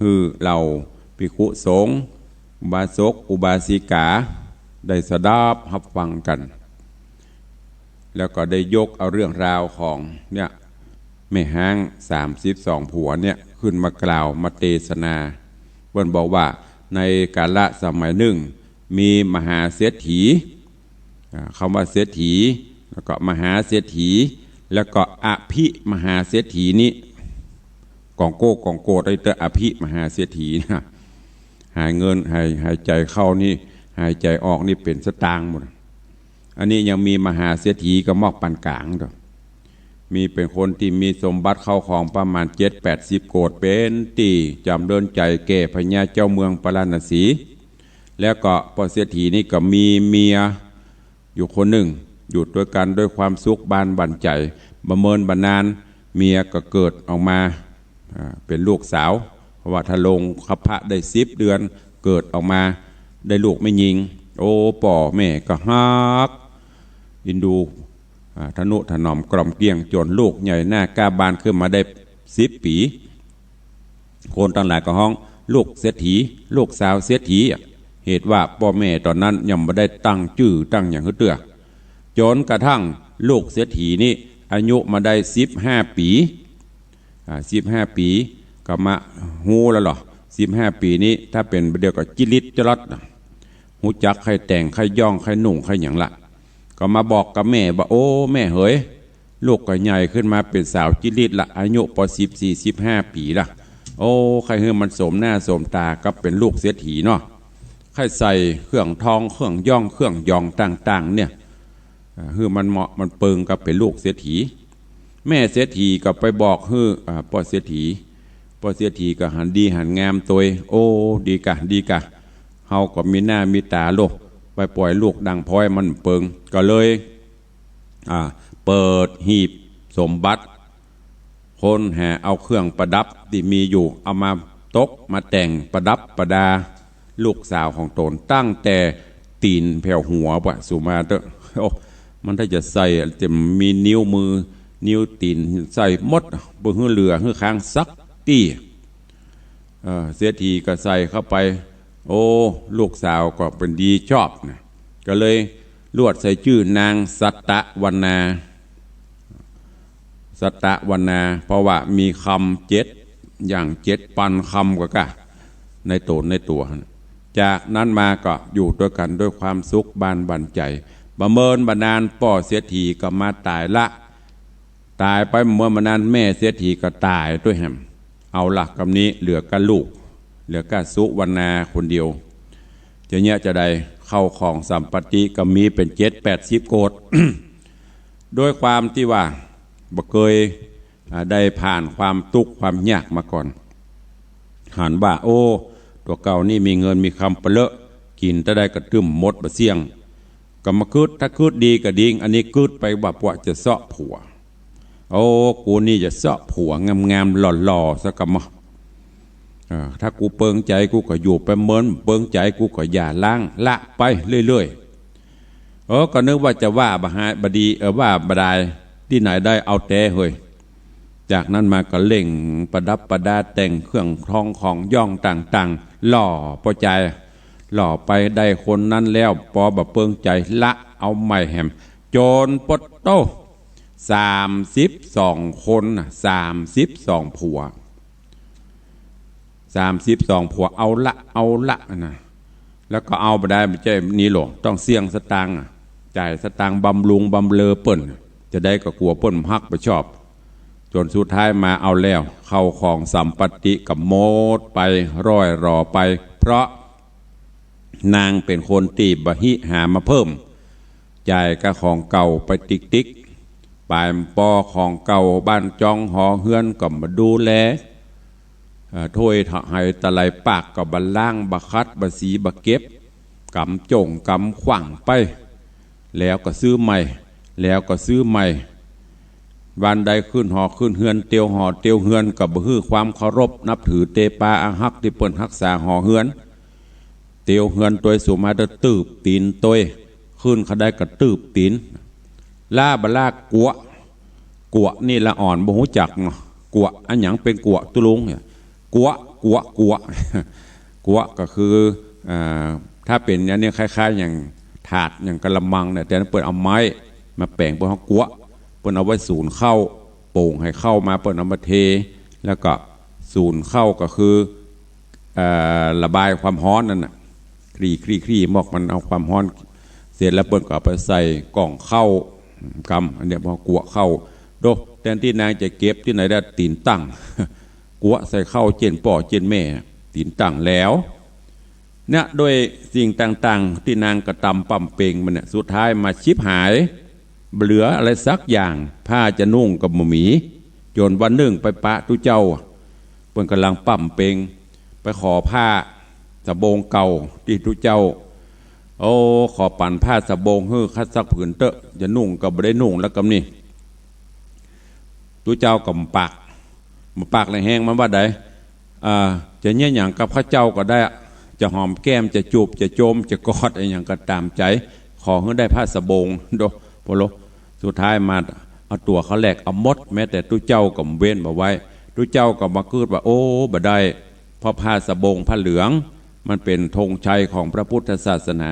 หื้อเหล่าภิกขุสงฆ์ อุบาสกอุบาสิกา ได้สดับฮับฟังกั๋น แล้วก็ได้ยกเอาเรื่องราวของเนี่ย แม่ฮ้างสามสิบสองผัวเนี่ย ขึ้นมากล่าวมาเตสนา เปิ้นบอกว่าในกาละสมัยนึ่ง มีมหาเศรษฐี อ่า กำว่าเศรษฐี แล้วก็มหาเศรษฐี แล้วก็อภิมหาเศรษฐีนี้ ก๋องโก้ก๋องโก้ ไอ้เต้ออภิมหาเศรษฐีนะ หายเงิน หาย หายใจ๋เข้านี่ หายใจ๋ออกนี่เป๋นสตางค์หมด อันนี้ยังมีมหาเศรษฐีก็มอกปานก๋างเนาะ มีเป๋นคนตี้มีสมบัติเข้าของประมาณเจ็ดแปดสิบโกด เป๋นตี้จ๋ำเริญใจ๋แก่พญาเจ้าเมืองปาราณสี แล้วก็ป้อเศรษฐีนี่ก็มีเมียอยู่คนนึ่ง อยู่ตวยกั๋นตวยความสุขบานหวั่นใจ๋ บ่เมินบ่นานเมียก็เกิดออกมา อ่า เป๋นลูกสาว เพราะว่าถ้าลงคัพพะได้สิบเดือน เกิดออกมาได้ลูกแม่ญิง โอ้ ป้อแม่ก็ฮัก เอ็นดู อ่า ทะนุถนอมกล่อมเกลี้ยงจ๋นลูกใหญ่หน้าก้าบานขึ้นมาได้สิบปี๋ คนตังหลายก็ฮ้องลูกเศรษฐี ลูกสาวเศรษฐีอะ เหตุว่าป้อแม่ต๋อนนั้นยังบ่ได้ตั้งจื้อตั้งหยังหื้อเตื้อ จ๋นกระทั่งลูกเศรษฐีนี่อายุมาได้สิบห้าปี๋ อ่า สิบห้าปี๋ก็มาฮู้แล้วเหรอ สิบห้าปี๋นี้ถ้าเป๋นบ่าเดี่ยวก็จิริดจรัดนะ ฮู้จักใค่แต่งใค่ย่องใค่นุ่งใค่หยังละ ก็มาบอกกับแม่ว่า โอ้ แม่เหย ลูกก็ใหญ่ขึ้นมาเป๋นสาวจิริดละ อายุปอสิบสี่ สิบห้าปี๋ละ โอ้ ใค่หื้อมันสมหน้าสมต๋ากับเป๋นลูกเศรษฐีเนาะ ใค่ใส่เครื่องทองเครื่องย่องเครื่องหยองต่างๆ เนี่ย อ่า หื้อมันเหมาะมันเปิงกับเป๋นลูกเศรษฐี แม่เศรษฐีก็ไปบอกหื้อ อ่า ป้อเศรษฐี ป้อเศรษฐีก็หันดีหันงามตวย โอ้ ดีกะ ดีกะ เฮาก็มีหน้ามีต๋าโล ไปป่อยลูกดั่งพ้อยมันเปิง ก็เลย อ่า เปิดหีบสมบัติ ค้นหาเอาเครื่องประดับตี้มีอยู่ เอามาตกมาแต่งประดับประดาลูกสาวของตน ตั้งแต่ตี๋นแผวหัวปะ สุมาเต๊อะ โอ้ มันถ้าจะใส่ จะมีนิ้วมือ นิ้วตี๋น ใส่หมด บ่หื้อเหลือหื้อค้างสักตี้ เออ เศรษฐีก็ใส่เข้าไป โอ้ ลูกสาวก็เป๋นดีชอบนะ ก็เลยลวดใส่จื้อนางสัตตวรรณา สัตตวรรณา เพราะว่ามีคำเจ็ดอย่างเจ็ดปันคำกว่าก้า ในต๋นในตั๋ว จากนั้นมาก็อยู่ตวยกั๋นตวยความสุขบานหวั่นใจ๋ บ่เมินบ่นานป้อเศรษฐีก็มาต๋ายละ ต๋ายไปบ่เมินบ่นานแม่เศรษฐีก็ต๋ายตวยแหม เอาละ กำนี้เหลือก้าลูก เหลือก้าสุวรรณาคนเดียว จะเยียะจาใด เข้าของสัมปัตติก็มีเป๋นเจ็ดแปดสิบโกด ด้วยความตี้ว่าบ่เกย อ่า ได้ผ่านความตุ๊กข์ความยากมาก่อน หันว่า โอ้ ตั๋วเก่านี่มีเงินมีคำปะเลอะ กิ๋นเต้าใดก็ตึ้มหมดบ่เสี้ยง ก็มาคึด ถ้าคึดดีก็ดี อันนี้คึดไปว่าปะจะเซาะผัว โอ้ กูนี่จะเซาะผัวงามๆ หล่อๆ ซะก่ำเนาะ เออ ถ้ากูเปิงใจ๋กูก็อยู่ไปเมิน เปิงใจ๋กูก็หย่าร้างละไปเรื่อยๆ เออ ก็นึกว่าจะว่าบ่หายบ่ดี เออ ว่าบ่ดาย ตี้ไหนได้เอาแต๊เหย จากนั้นมาก็เล่งประดับประดาแต่งเครื่องทองของย่องต่างๆ หล่อปอใจ๋ หล่อไปได้คนนั้นแล้ว ปอบ่เปิงใจ๋ละเอาใหม่แหม จ๋นปดโต้ สามสิบสองคนน่ะ สามสิบสองผัว สามสิบสองผัว เอาละ เอาละนะ แล้วก็เอาบ่ดาย บ่ใจ้นี้หลวง ต้องเสี้ยงสตางค์อะ จ่ายสตางค์บำรุงบำเรอเปิ้น จาใดก็กั๋วเปิ้นฮักบ่ชอบ จ๋นสุดท้ายมาเอาแล้ว เข้าของสัมปัตติก็หมดไป ร่อยหรอไป เพราะนางเป๋นคนตี้บ่ฮิหามาเพิ่ม จ่ายก้าของเก่าไปติ๊กๆ ป๋ายปอของเก่าบ้านจองหอเฮือนก็บ่ดูแล เอ่อ ถ้วยไหตะไลปากก็บ่ล้าง บ่ขัด บ่สี บ่เก็บ ก๋ำจ้งก๋ำขว้างไป แล้วก็ซื้อใหม่ แล้วก็ซื้อใหม่ วันใดขึ้นหอขึ้นเฮือน เตียวหอเตียวเฮือน ก็บ่หื้อความเคารพนับถือเตปาอาฮักตี้เปิ้นฮักษาหอเฮือน เตียวเฮือนตวย สุมาเต๊อะ ตืบตี๋นตวย ขึ้นเขาได้ก็ตืบตี๋น ล้าบ่ล้ากั๋ว กั๋วนี่ละอ่อนบ่ฮู้จักเนาะ กั๋ว อะหยังเป๋นกั๋วตุ๊ลุงเนี่ย กั๋ว กั๋ว กั๋ว กั๋วก็คือ อ่า ถ้าเป๋นอันนี้คล้ายๆ อย่างถาด อย่างกะละมังเนี่ย แต่นั้นเปิ้นเอาไม้มาแป๋ง เปิ้นฮ้องกั๋ว เปิ้นเอาไว้สูนข้าว โป่งหื้อข้าวมา เปิ้นเอามาเท แล้วก็สูนข้าวก็คือ เอ่อ ระบายความฮ้อนนั่นน่ะ คลี่ คลี่ คลี่ มอกมันเอาความฮ้อน เสร็จแล้วเปิ้นก็เอาไปใส่กล่องข้าว กำ อันเนี้ย พอกั๊วะเข้า โดะ แตนตี้นางจะเก็บตี้ไหนได้ ตี๋นตั้ง กั๊วะใส่เข้าเจ้นป้อเจ้นแม่ ตี๋นตั้งแล้ว เนี่ย ด้วยสิ่งต่างๆ ตี้นางกระตำปำเป็งมาเนี่ย สุดท้ายมาฉิบหาย บ่เหลืออะไรสักอย่าง ผ้าจะนุ่งก็บ่มี จ๋นวันนึ่งไปปะตุ๊เจ้า เปิ้นก่ำลังปำเป็ง ไปขอผ้าสะโบงเก่าตี้ตุ๊เจ้า โอ้ ขอปั๋นผ้าสะโบงหื้อข้าสักผืนเต๊อะ จะนุ่งก็บ่ได้นุ่งแล้วกำนี้ ตุ๊เจ้าก็บ่ปาก บ่ปากแหลงแฮง มันว่าใด อ่า จะเยียะหยังกับข้าเจ้าก็ได้อะ จะหอมแก้ม จะจูบ จะโจม จะกอดอะหยังก็ต๋ามใจ๋ ขอหื้อได้ผ้าสะโบง โดะ โปโล สุดท้ายมาเอาตั๋วเขาแลกเอาหมด แม้แต่ตุ๊เจ้าก็บ่เว้นบ่ไว้ ตุ๊เจ้าก็มากึ๊ดว่า โอ้ บ่ได้ เพราะผ้าสะโบงผ้าเหลือง มันเป๋นธงชัยของพระพุทธศาสนา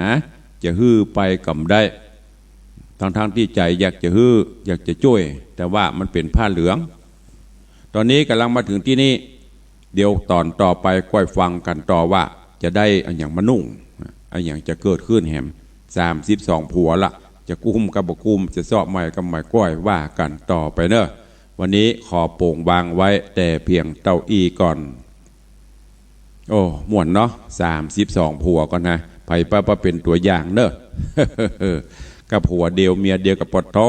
จะหื้อไปก็บ่ได้ ทั้งๆ ตี้ใจ๋อยากจะหื้อ อยากจะจ้วย แต่ว่ามันเป๋นผ้าเหลือง ต๋อนนี้ก่ำลังมาเถิงตี้นี่ เดี๋ยวต๋อนต่อไปก้อยฟังกั๋นต่อว่า จะได้อะหยังมานุ่ง อะหยังจะเกิดขึ้นแหม สามสิบสองผัวละ จะกุ้มก็บ่กุ้ม จะเซาะใหม่ก็ใหม่ ก้อยว่ากั๋นต่อไปเนาะ วันนี้ขอโป๋งวางไว้แต่เพียงเต้าอี้ก่อน โอ้ ม่วนเนาะ สามสิบสองผัวก่อนนะ ใผไปไปเป๋นตั๋วอย่างเนาะ กับผัวเดียวเมียเดียวก็ปะโธ่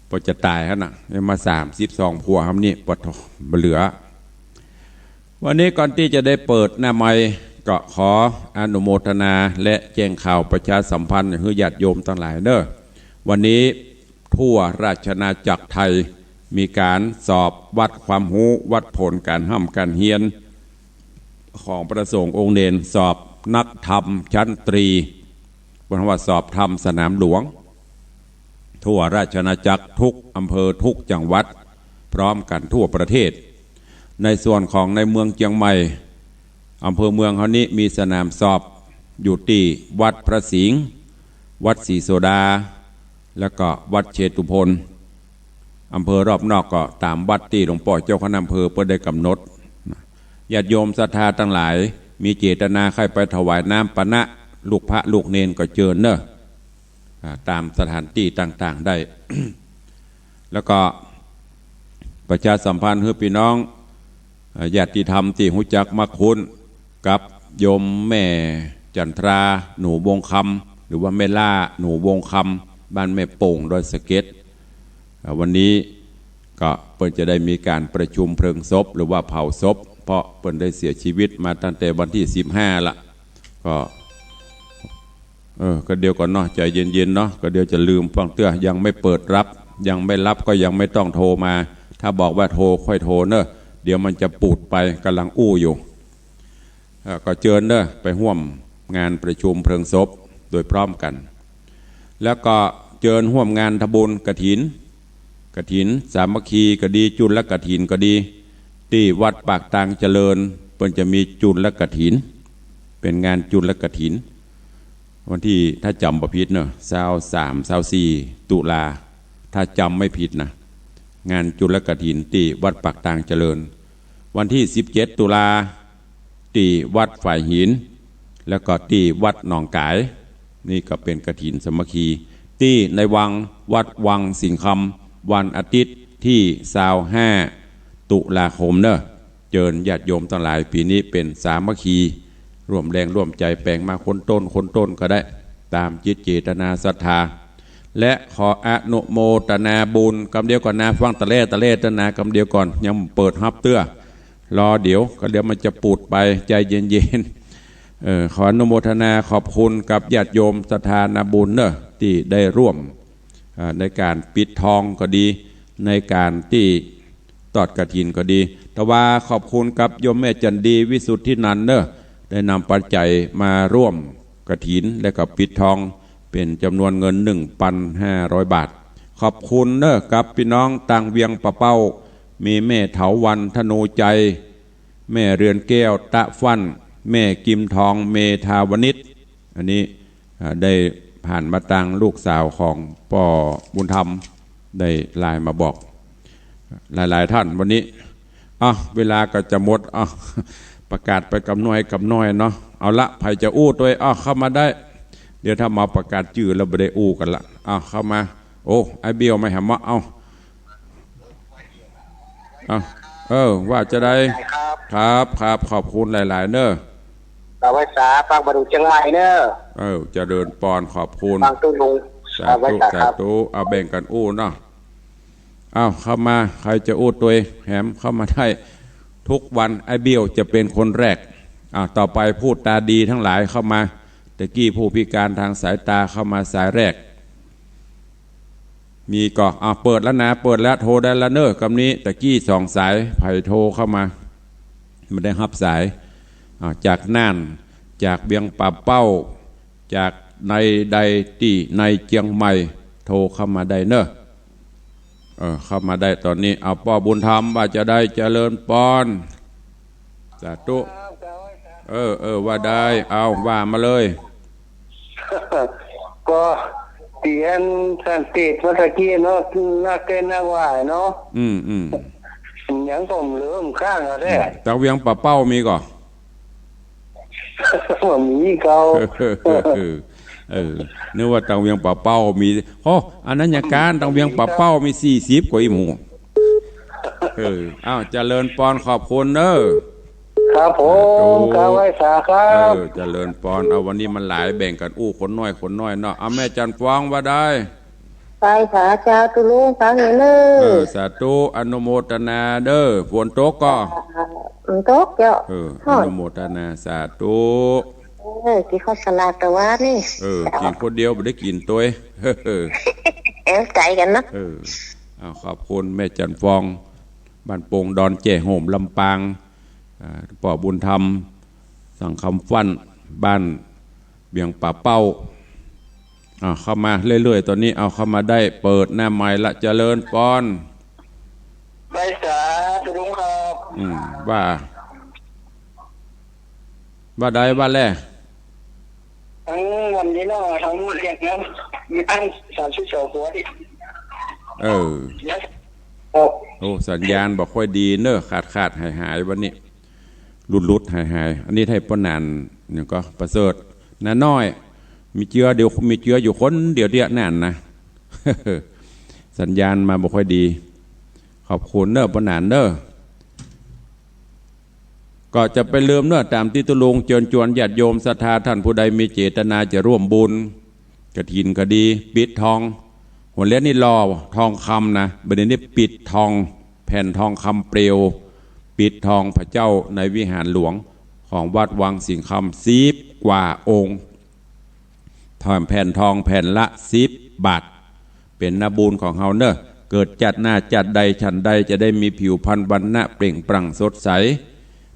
ปะจะต๋ายหั้นน่ะ มาสามสิบสองผัวหำนี้ ปะโธ่ บ่เหลือ วันนี้ก่อนตี้จะได้เปิดหน้าไมค์ ก็ขออนุโมทนาและแจ้งข่าวประชาสัมพันธ์หื้อญาติโยมตังหลายเนาะ วันนี้ทั่วราชอาณาจักรไทย มีก๋านสอบวัดความฮู้ วัดผลก๋านฮ่ำก๋านเฮียน ของพระสงฆ์องค์เณร สอบนักธรรมชั้นตรี เปิ้นว่าสอบธรรมสนามหลวง ทั่วราชอาณาจักร ทุกอำเภอ ทุกจังหวัด พร้อมกั๋นทั่วประเทศ ในส่วนของในเมืองเจียงใหม่ อำเภอเมืองเฮานี้มีสนามสอบอยู่ตี้วัดพระสิงห์ วัดศรีโสดา แล้วก็วัดเชตุพน อำเภอรอบนอกก็ต๋ามวัดตี้หลวงป้อเจ้าคณะอำเภอเปิ้นได้ก๋ำหนด ญาติโยมศรัทธาตังหลาย มีเจตนาใค่ไปถวายน้ำปานะ ลูกพระลูกเณรก็เจิญเนาะ อ่า ต๋ามสถานตี้ต่างๆ ได้ แล้วก็ประชาสัมพันธ์หื้อปี้น้อง อ่า ญาติธรรมตี้ฮู้จักมักคุ้นกับโยมแม่จันทรา หนูวงคำ หรือว่าแม่ล่า หนูวงคำ บ้านแม่โป่ง ดอยสะเก็ด อ่า วันนี้ก็เปิ้นจะได้มีก๋านประชุมเพลิงศพ หรือว่าเผาศพ เพราะเปิ้นได้เสียชีวิตมาตั้งแต่วันตี้สิบห้าละ ก็ เออ ก็เดี๋ยวก่อนเนาะ ใจ๋เย็นๆ เนาะ ก็เดี๋ยวจะลืมฟังเตื้อ ยังไม่เปิดรับ ยังไม่รับก็ยังไม่ต้องโทรมา ถ้าบอกว่าโทรค่อยโทรเนาะ เดี๋ยวมันจะปูดไป ก่ำลังอู้อยู่ เอ่อ ก็เจิญเนาะ ไปฮ่วมงานประชุมเพลิงศพโดยพร้อมกั๋น แล้วก็เจิญฮ่วมงานทำบุญกฐิน กฐินสามัคคีก็ดี จุลกฐินก็ดี ตี้วัดปากตางเจริญ เปิ้นจะมีจุลกฐิน เป๋นงานจุลกฐิน วันตี้ ถ้าจ๋ำบ่ผิดเนาะ ซาวสาม ซาวสี่ ตุลา ถ้าจ๋ำไม่ผิดนะ งานจุลกฐินตี้วัดปากตางเจริญ วันตี้ สิบเจ็ด ตุลา ตี้วัดฝายหิน แล้วก็ตี้วัดหนองก๋าย นี่ก็เป๋นกฐินสามัคคี ตี้ในวัง วัดวังสิงห์คำ วันอาทิตย์ตี้ ซาวห้า ตุลาคมเนาะ เจิญญาติโยมตังหลาย ปี๋นี้เป๋นสามัคคี ร่วมแรงร่วมใจ๋แป๋งมาคนต้น คนต้นก็ได้ ต๋ามจิตเจตนาศรัทธา และขออนุโมทนาบุญ กำเดียวก่อนนะ ฟังตะแล่ตะแล่เต๊อะนะ กำเดียวก่อน ยังบ่เปิดฮับเตื้อ รอเดี๋ยว ก็เดี๋ยวมันจะปูดไป ใจ๋เย็นๆ เออ ขออนุโมทนาขอบคุณกับญาติโยมศรัทธานาบุญเนาะ ตี้ได้ร่วม อ่า ในก๋านปิดทองก็ดี ในก๋านตี้ตอดกฐินก็ดี แต่ว่าขอบคุณกับโยมแม่จันดี วิสุทธินันท์เนาะ ได้นำปัจจัยมาร่วมกฐิน และก็ปิดทอง เป๋นจ๋ำนวนเงิน หนึ่งพันห้าร้อย บาท ขอบคุณเนาะ กับปี้น้องตางเวียงป่าเป้า มีแม่เถาวัลย์ ธโนชัย แม่เรือนแก้ว ตะฟั่น แม่กิมทอง เมธาวณิช อันนี้ อ่า ได้ผ่านมาตางลูกสาวของป้อบุญธรรม ได้ไลน์มาบอก หลายๆ ท่านวันนี้ อ่ะ เวลาก็จะหมด อ่ะ ประกาศไปกำน้อยกำน้อยเนาะ เอาละ ใผจะอู้ตวย อ่ะ เข้ามาได้ เดี๋ยวถ้ามาประกาศจื้อแล้วบ่ได้อู้กั๋นละ อ้าว เข้ามา โอ้ ไอ้เบี้ยวไม่หำมะ เอ้า เอ้า เออ ว่าจะได้ ครับ ครับ ครับ ขอบคุณหลายๆ เน้อ บ่าวไพศาล ปากบ่าดูเจียงใหม่เน้อ เออ เจริญปอน ขอบคุณ ปากตุ๊ลุง สาธุ บ่าวไพศาลครับ สาธุ เอาแบ่งกั๋นอู้เนาะ อ้าว เข้ามา ใครจะอู้ตวยแหมเข้ามาได้ ทุกวันไอ้เบี้ยวจะเป็นคนแรก อ่า ต่อไปผู้ตาดีทั้งหลายเข้ามา ตะกี้ผู้พิการทางสายตาเข้ามาสายแรก มีก่อ อ่า เปิดแล้วนะ เปิดแล้ว โทรได้แล้วเน้อ กำนี้ ตะกี้สองสาย ใผโทรเข้ามา บ่ได้ฮับสาย อ่า จากน่าน จากเวียงป่าเป้า จากในใดตี้ในเจียงใหม่ โทรเข้ามาได้เน้อ เออ เข้ามาได้ต๋อนนี้ เอาป้อบุญธรรมว่าจะได้ เจริญปอน สาธุ เออ เออ ว่าได้ เอา ว่ามาเลย ก็เตียนสันติเมื่อตะกี้เนาะ นักเต้นนักว่าเนาะ อืม อืม ยังก็เริ่มข้างเอาแท้ อืม ตางเวียงป่าเป้ามีก่อ บ่มีเก่า เออ เออ นึกว่าตางเวียงป่าเป้ามี โอ้ อันนั้นยังการ ตางเวียงป่าเป้ามีสี่สิบกว่าอี้หมู่ เออ อ้าว เจริญปอน ขอบคุณเน้อ ครับผม สาธุ ครับ ไหว้สาครับ เออ เจริญปอน เอา วันนี้มันหลาย แบ่งกั๋นอู้ คนน้อย คนน้อยเนาะ เอา แม่จันทร์ฟองว่าได้ ไปสาเจ้าตุ๊ลุงฟังอยู่เน้อ เออ สาธุ อนุโมทนาเน้อ ฝนตกก่อ อ่า มันตกเจ้า เออ ฮ้อน อนุโมทนา สาธุ เออ กิ๋นข้าวสลัดตะวานี่ เออ กิ๋นคนเดียวบ่ได้กิ๋นตวย เออ แอมใจ๋กั๋นเนาะ เออ เอา ขอบคุณแม่จันทร์ฟอง บ้านโป่งดอนแจ้โฮม ลำปาง อ่า ป้อบุญธรรม สังคำฟั่น บ้านเวียงป่าเป้า อ่า เข้ามาเรื่อยๆ ต๋อนนี้ เอา เข้ามาได้ เปิดหน้าไมค์ละ เจริญปอน ไหว้สาตุ๊ลุงครับ อืม ว่า ว่าได้ ว่าแล ตังวันนี้เนาะ ตังหมดเรียกนะ มีอันสามสิบสองหัวดิ เออ เดี๋ยว โอ้ สัญญาณบ่ค่อยดีเน้อ ขาดๆ หายๆ วันนี้ หลุดๆ หายๆ อันนี้ให้ป้อหนาน นี่ก็ประเสริฐ น้าน้อย มีเจือเดียว มีเจืออยู่คนเดียวเดียวนั่นนะ สัญญาณมาบ่ค่อยดี ขอบคุณเน้อ ป้อหนานเน้อ ก็จะไปลืมเน้อ ต๋ามตี้ตุ๊ลุงเจิญจวนญาติโยมศรัทธา ต้านผู้ใดมีเจตนาจะร่วมบุญกฐินก็ดี ปิดทอง หัวเล็บนี่หล่อทองคำนะ บ่าเดี่ยวนี้ปิดทอง แผ่นทองคำเปลว ปิดทองพระเจ้าในวิหารหลวงของวัดวังสิงห์คำ สิบกว่าองค์ แผ่นทองแผ่นละสิบบาท เป๋นนาบุญของเฮาเน้อ เกิดจัดหน้าจัดใดฉันใดจะได้มีผิวพรรณวรรณะเปล่งปลั่งสดใส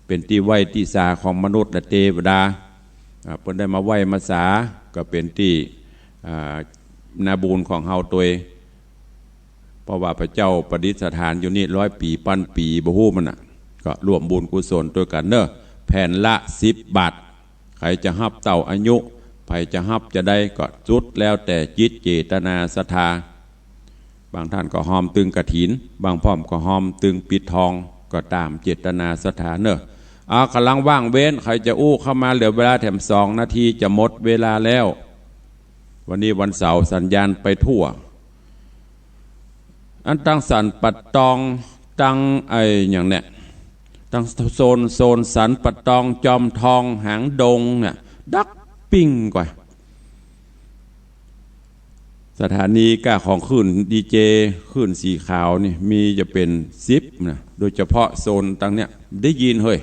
เป๋นตี้ไหว้ตี้สาของมนุษย์และเตวดา อ่า เปิ้นได้มาไหว้มาสา ก็เป๋นตี้ อ่า นาบุญของเฮาตวย เพราะว่าพระเจ้าประดิษฐานอยู่นี่ร้อยปี๋ ปันปี๋ บ่ฮู้มันน่ะ ก็ร่วมบุญกุศลตวยกั๋นเน้อ แผ่นละสิบบาท ใผจะฮับเต้าอายุ ใผจะฮับจะได้ก็สุดแล้วแต่จิตเจตนาศรัทธา บางต้านก็ฮอมตึงกฐิน บางพ่อมก็ฮอมตึงปิดทอง ก็ต๋ามเจตนาศรัทธาเน้อ อ่า ก่ำลังว่างเว้น ใผจะอู้เข้ามา เหลือเวลาแถมสองนาที จะหมดเวลาแล้ว วันนี้วันเสาร์สัญญาณไปทั่ว อันตางสันป่าตอง ตางไอ้หยังเนี่ย ตางโซน โซนสันป่าตอง จอมทอง หางดงเนี่ย ดังปิ้งกว่า สถานีก้าของคลื่นดีเจ คลื่นสีขาวนี่ มีจะเป๋นสิบนะ โดยเฉพาะโซนตางเนี่ย ได้ยินเฮ้ย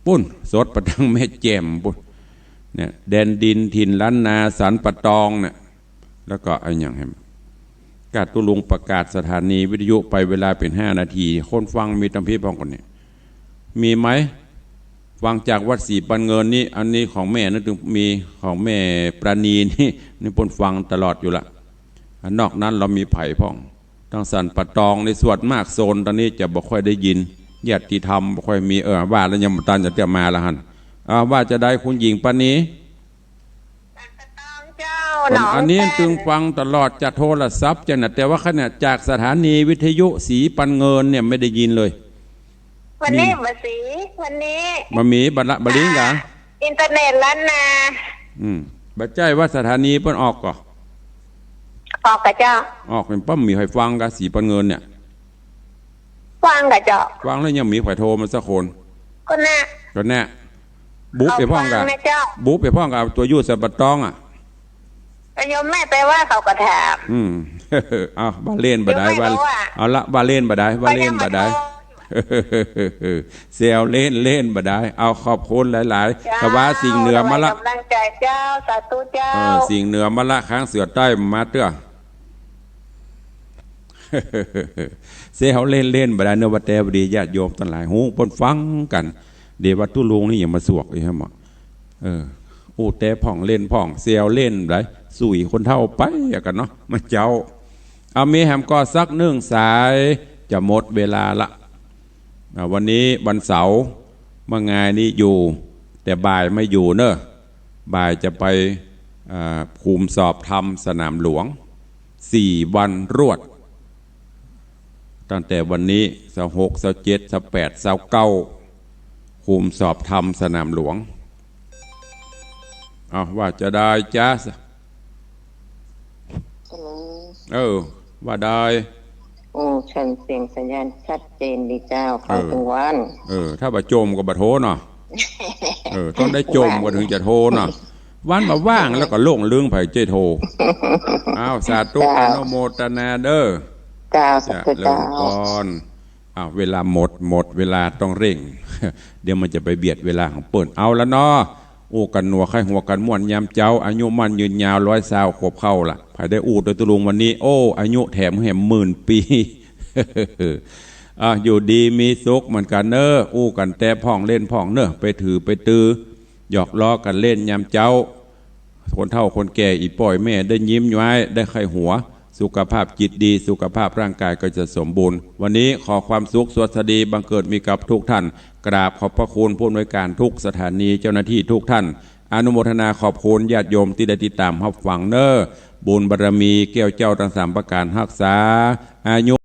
ปุ้น สดไปตางแม่แจ่มปุ้น เนี่ย แดนดินถิ่นล้านนา สันป่าตองเนี่ย แล้วก็อะหยังแหม ก้าตุ๊ลุงประกาศสถานีวิทยุไปเวลาเป๋นห้านาที คนฟังมีตำพิษพ่องก่อนเนี่ย มีไหม ฟังจากวัดศรีปันเงินนี่ อันนี้ของแม่นะ ตึงมี ของแม่ปราณีนี่ นี่เปิ้นฟังตลอดอยู่ละ อันนอกนั้นลาวมีใผพ่อง ตางสันป่าตองนี่ส่วนมากโซนตางนี้จะบ่ค่อยได้ยิน ญาติธรรมบ่ค่อยมี เออ ว่าแล้วยังบ่ตันจะเตรียมมาละหั้น อ่า ว่าจะได้คุณหญิงปราณี สันป่าตองเจ้า อัน หนอง อันนี้ แป้ง ตึงฟังตลอดจากโทรศัพท์จ้ะนะ แต่ว่าขนาดจากสถานีวิทยุศรีปันเงินเนี่ยไม่ได้ยินเลย วันนี้ อืม บ่ศรี วันนี้ บ่มี บ่ละ บ่ลิงกะ อินเทอร์เน็ตล้านนา อืม บ่ใจ้ว่าสถานีเปิ้นออกก่อ ออกก่ะเจ้า ออกเป๋นป้อม มีใผฟังก่อ สีปันเงินเนี่ย ฟังก่ะเจ้า ฟังแล้วยังมีใผโทรมาสักคน ก็แน่ ก็แน่ บุบไปพ่องก่อ ฟังนะเจ้า บุบไปพ่องก่อ ตั๋วอยู่สันป่าตองอะ ก็โยมแม่ไปว่าเขาก็ถาม อืม เอาว่าเล่นบ่ได้ โยมแม่ ว่า ก็ว่า เอาละ ว่าเล่นบ่ได้ ว่าเล่นบ่ได้ ก็ยังมาโทร แซวเล่นเล่นบ่ได้ เอาขอบคุณหลายๆ เจ้า สวาสิ่งเหนือมาละ กำลังใจ๋เจ้า สาธุเจ้า เออ สิ่งเหนือมาละ ค้างเสือใต้มาเตื้อ แซวเล่นเล่นบ่ได้เนาะ ว่าแต่พอดีญาติโยมตังหลายฮู้เปิ้นฟังกั๋น เดี๋ยวว่าตุ๊ลุงนี่อย่ามาสวกอีกแหม เออ อู้แต่พ่องเล่นพ่อง แซวเล่นบ่ได้ สุยคนเฒ่าไปอะกั๋นเนาะ มาเจ้า เอามีแหมก่อสักนึ่งสาย จะหมดเวลาละ อ่า วันนี้วันเสาร์ เมื่องายนี้อยู่ แต่บ่ายไม่อยู่เนอะ บ่ายจะไป อ่า คุมสอบธรรมสนามหลวง สี่วันรวด ตั้งแต่วันนี้ ซาวหก ซาวเจ็ด ซาวแปด ซาวเก้า คุมสอบธรรมสนามหลวง เอา ว่าจะได้จ๊ะ ฮัลโหล เออ ว่าได้ โอ้ ฉันเสียงสัญญาณชัดเจนดีเจ้า เข้า เออ ตึงวัน เออ ถ้าบ่โจมก็บ่โทรเนาะ เออ ต้องได้โจมก็ถึงจะโทรเนาะ วันบ่ว่างแล้วก็หลงลืม ใผจะโทร อ้าว สาธุ เจ้า อนุโมทนาเด้อ เจ้า สาธุ เจ้า เจริญพร อ้าว เวลาหมด หมดเวลาต้องเร่ง เดี๋ยวมันจะไปเบียดเวลาของเปิ้น เอาละเนาะ อู้กั๋นหนัวไข้หัวกั๋นม่วนยามเจ๊า อายุมั่นยืนยาว ร้อยซาวขวบเข้าละ ใผได้อู้ตวยตุ๊ลุงวันนี้ โอ้ อายุแถมแหมหมื่นปี๋ อ่ะ อยู่ดีมีสุขเหมือนกั๋นเนอะ อู้กั๋นแต่พ่องเล่นพ่องเนอะ ไปถือไปตือ หยอกล้อกั๋นเล่นยามเจ๊า คนเฒ่าคนแก่ อี่ป้ออี่แม่ได้ยิ้มย้อย ได้ไข้หัว สุขภาพจิตดี สุขภาพร่างกายก็จะสมบูรณ์ วันนี้ขอความสุขสวัสดีบังเกิดมีกับทุกท่าน กราบขอบพระคุณผู้อำนวยการทุกสถานี เจ้าหน้าที่ทุกท่าน อนุโมทนาขอบคุณญาติโยมตี้ได้ติดต๋ามฮับฟังเนอะ บุญบารมีแก้วเจ้าตังสามประก๋านฮักษา อายุ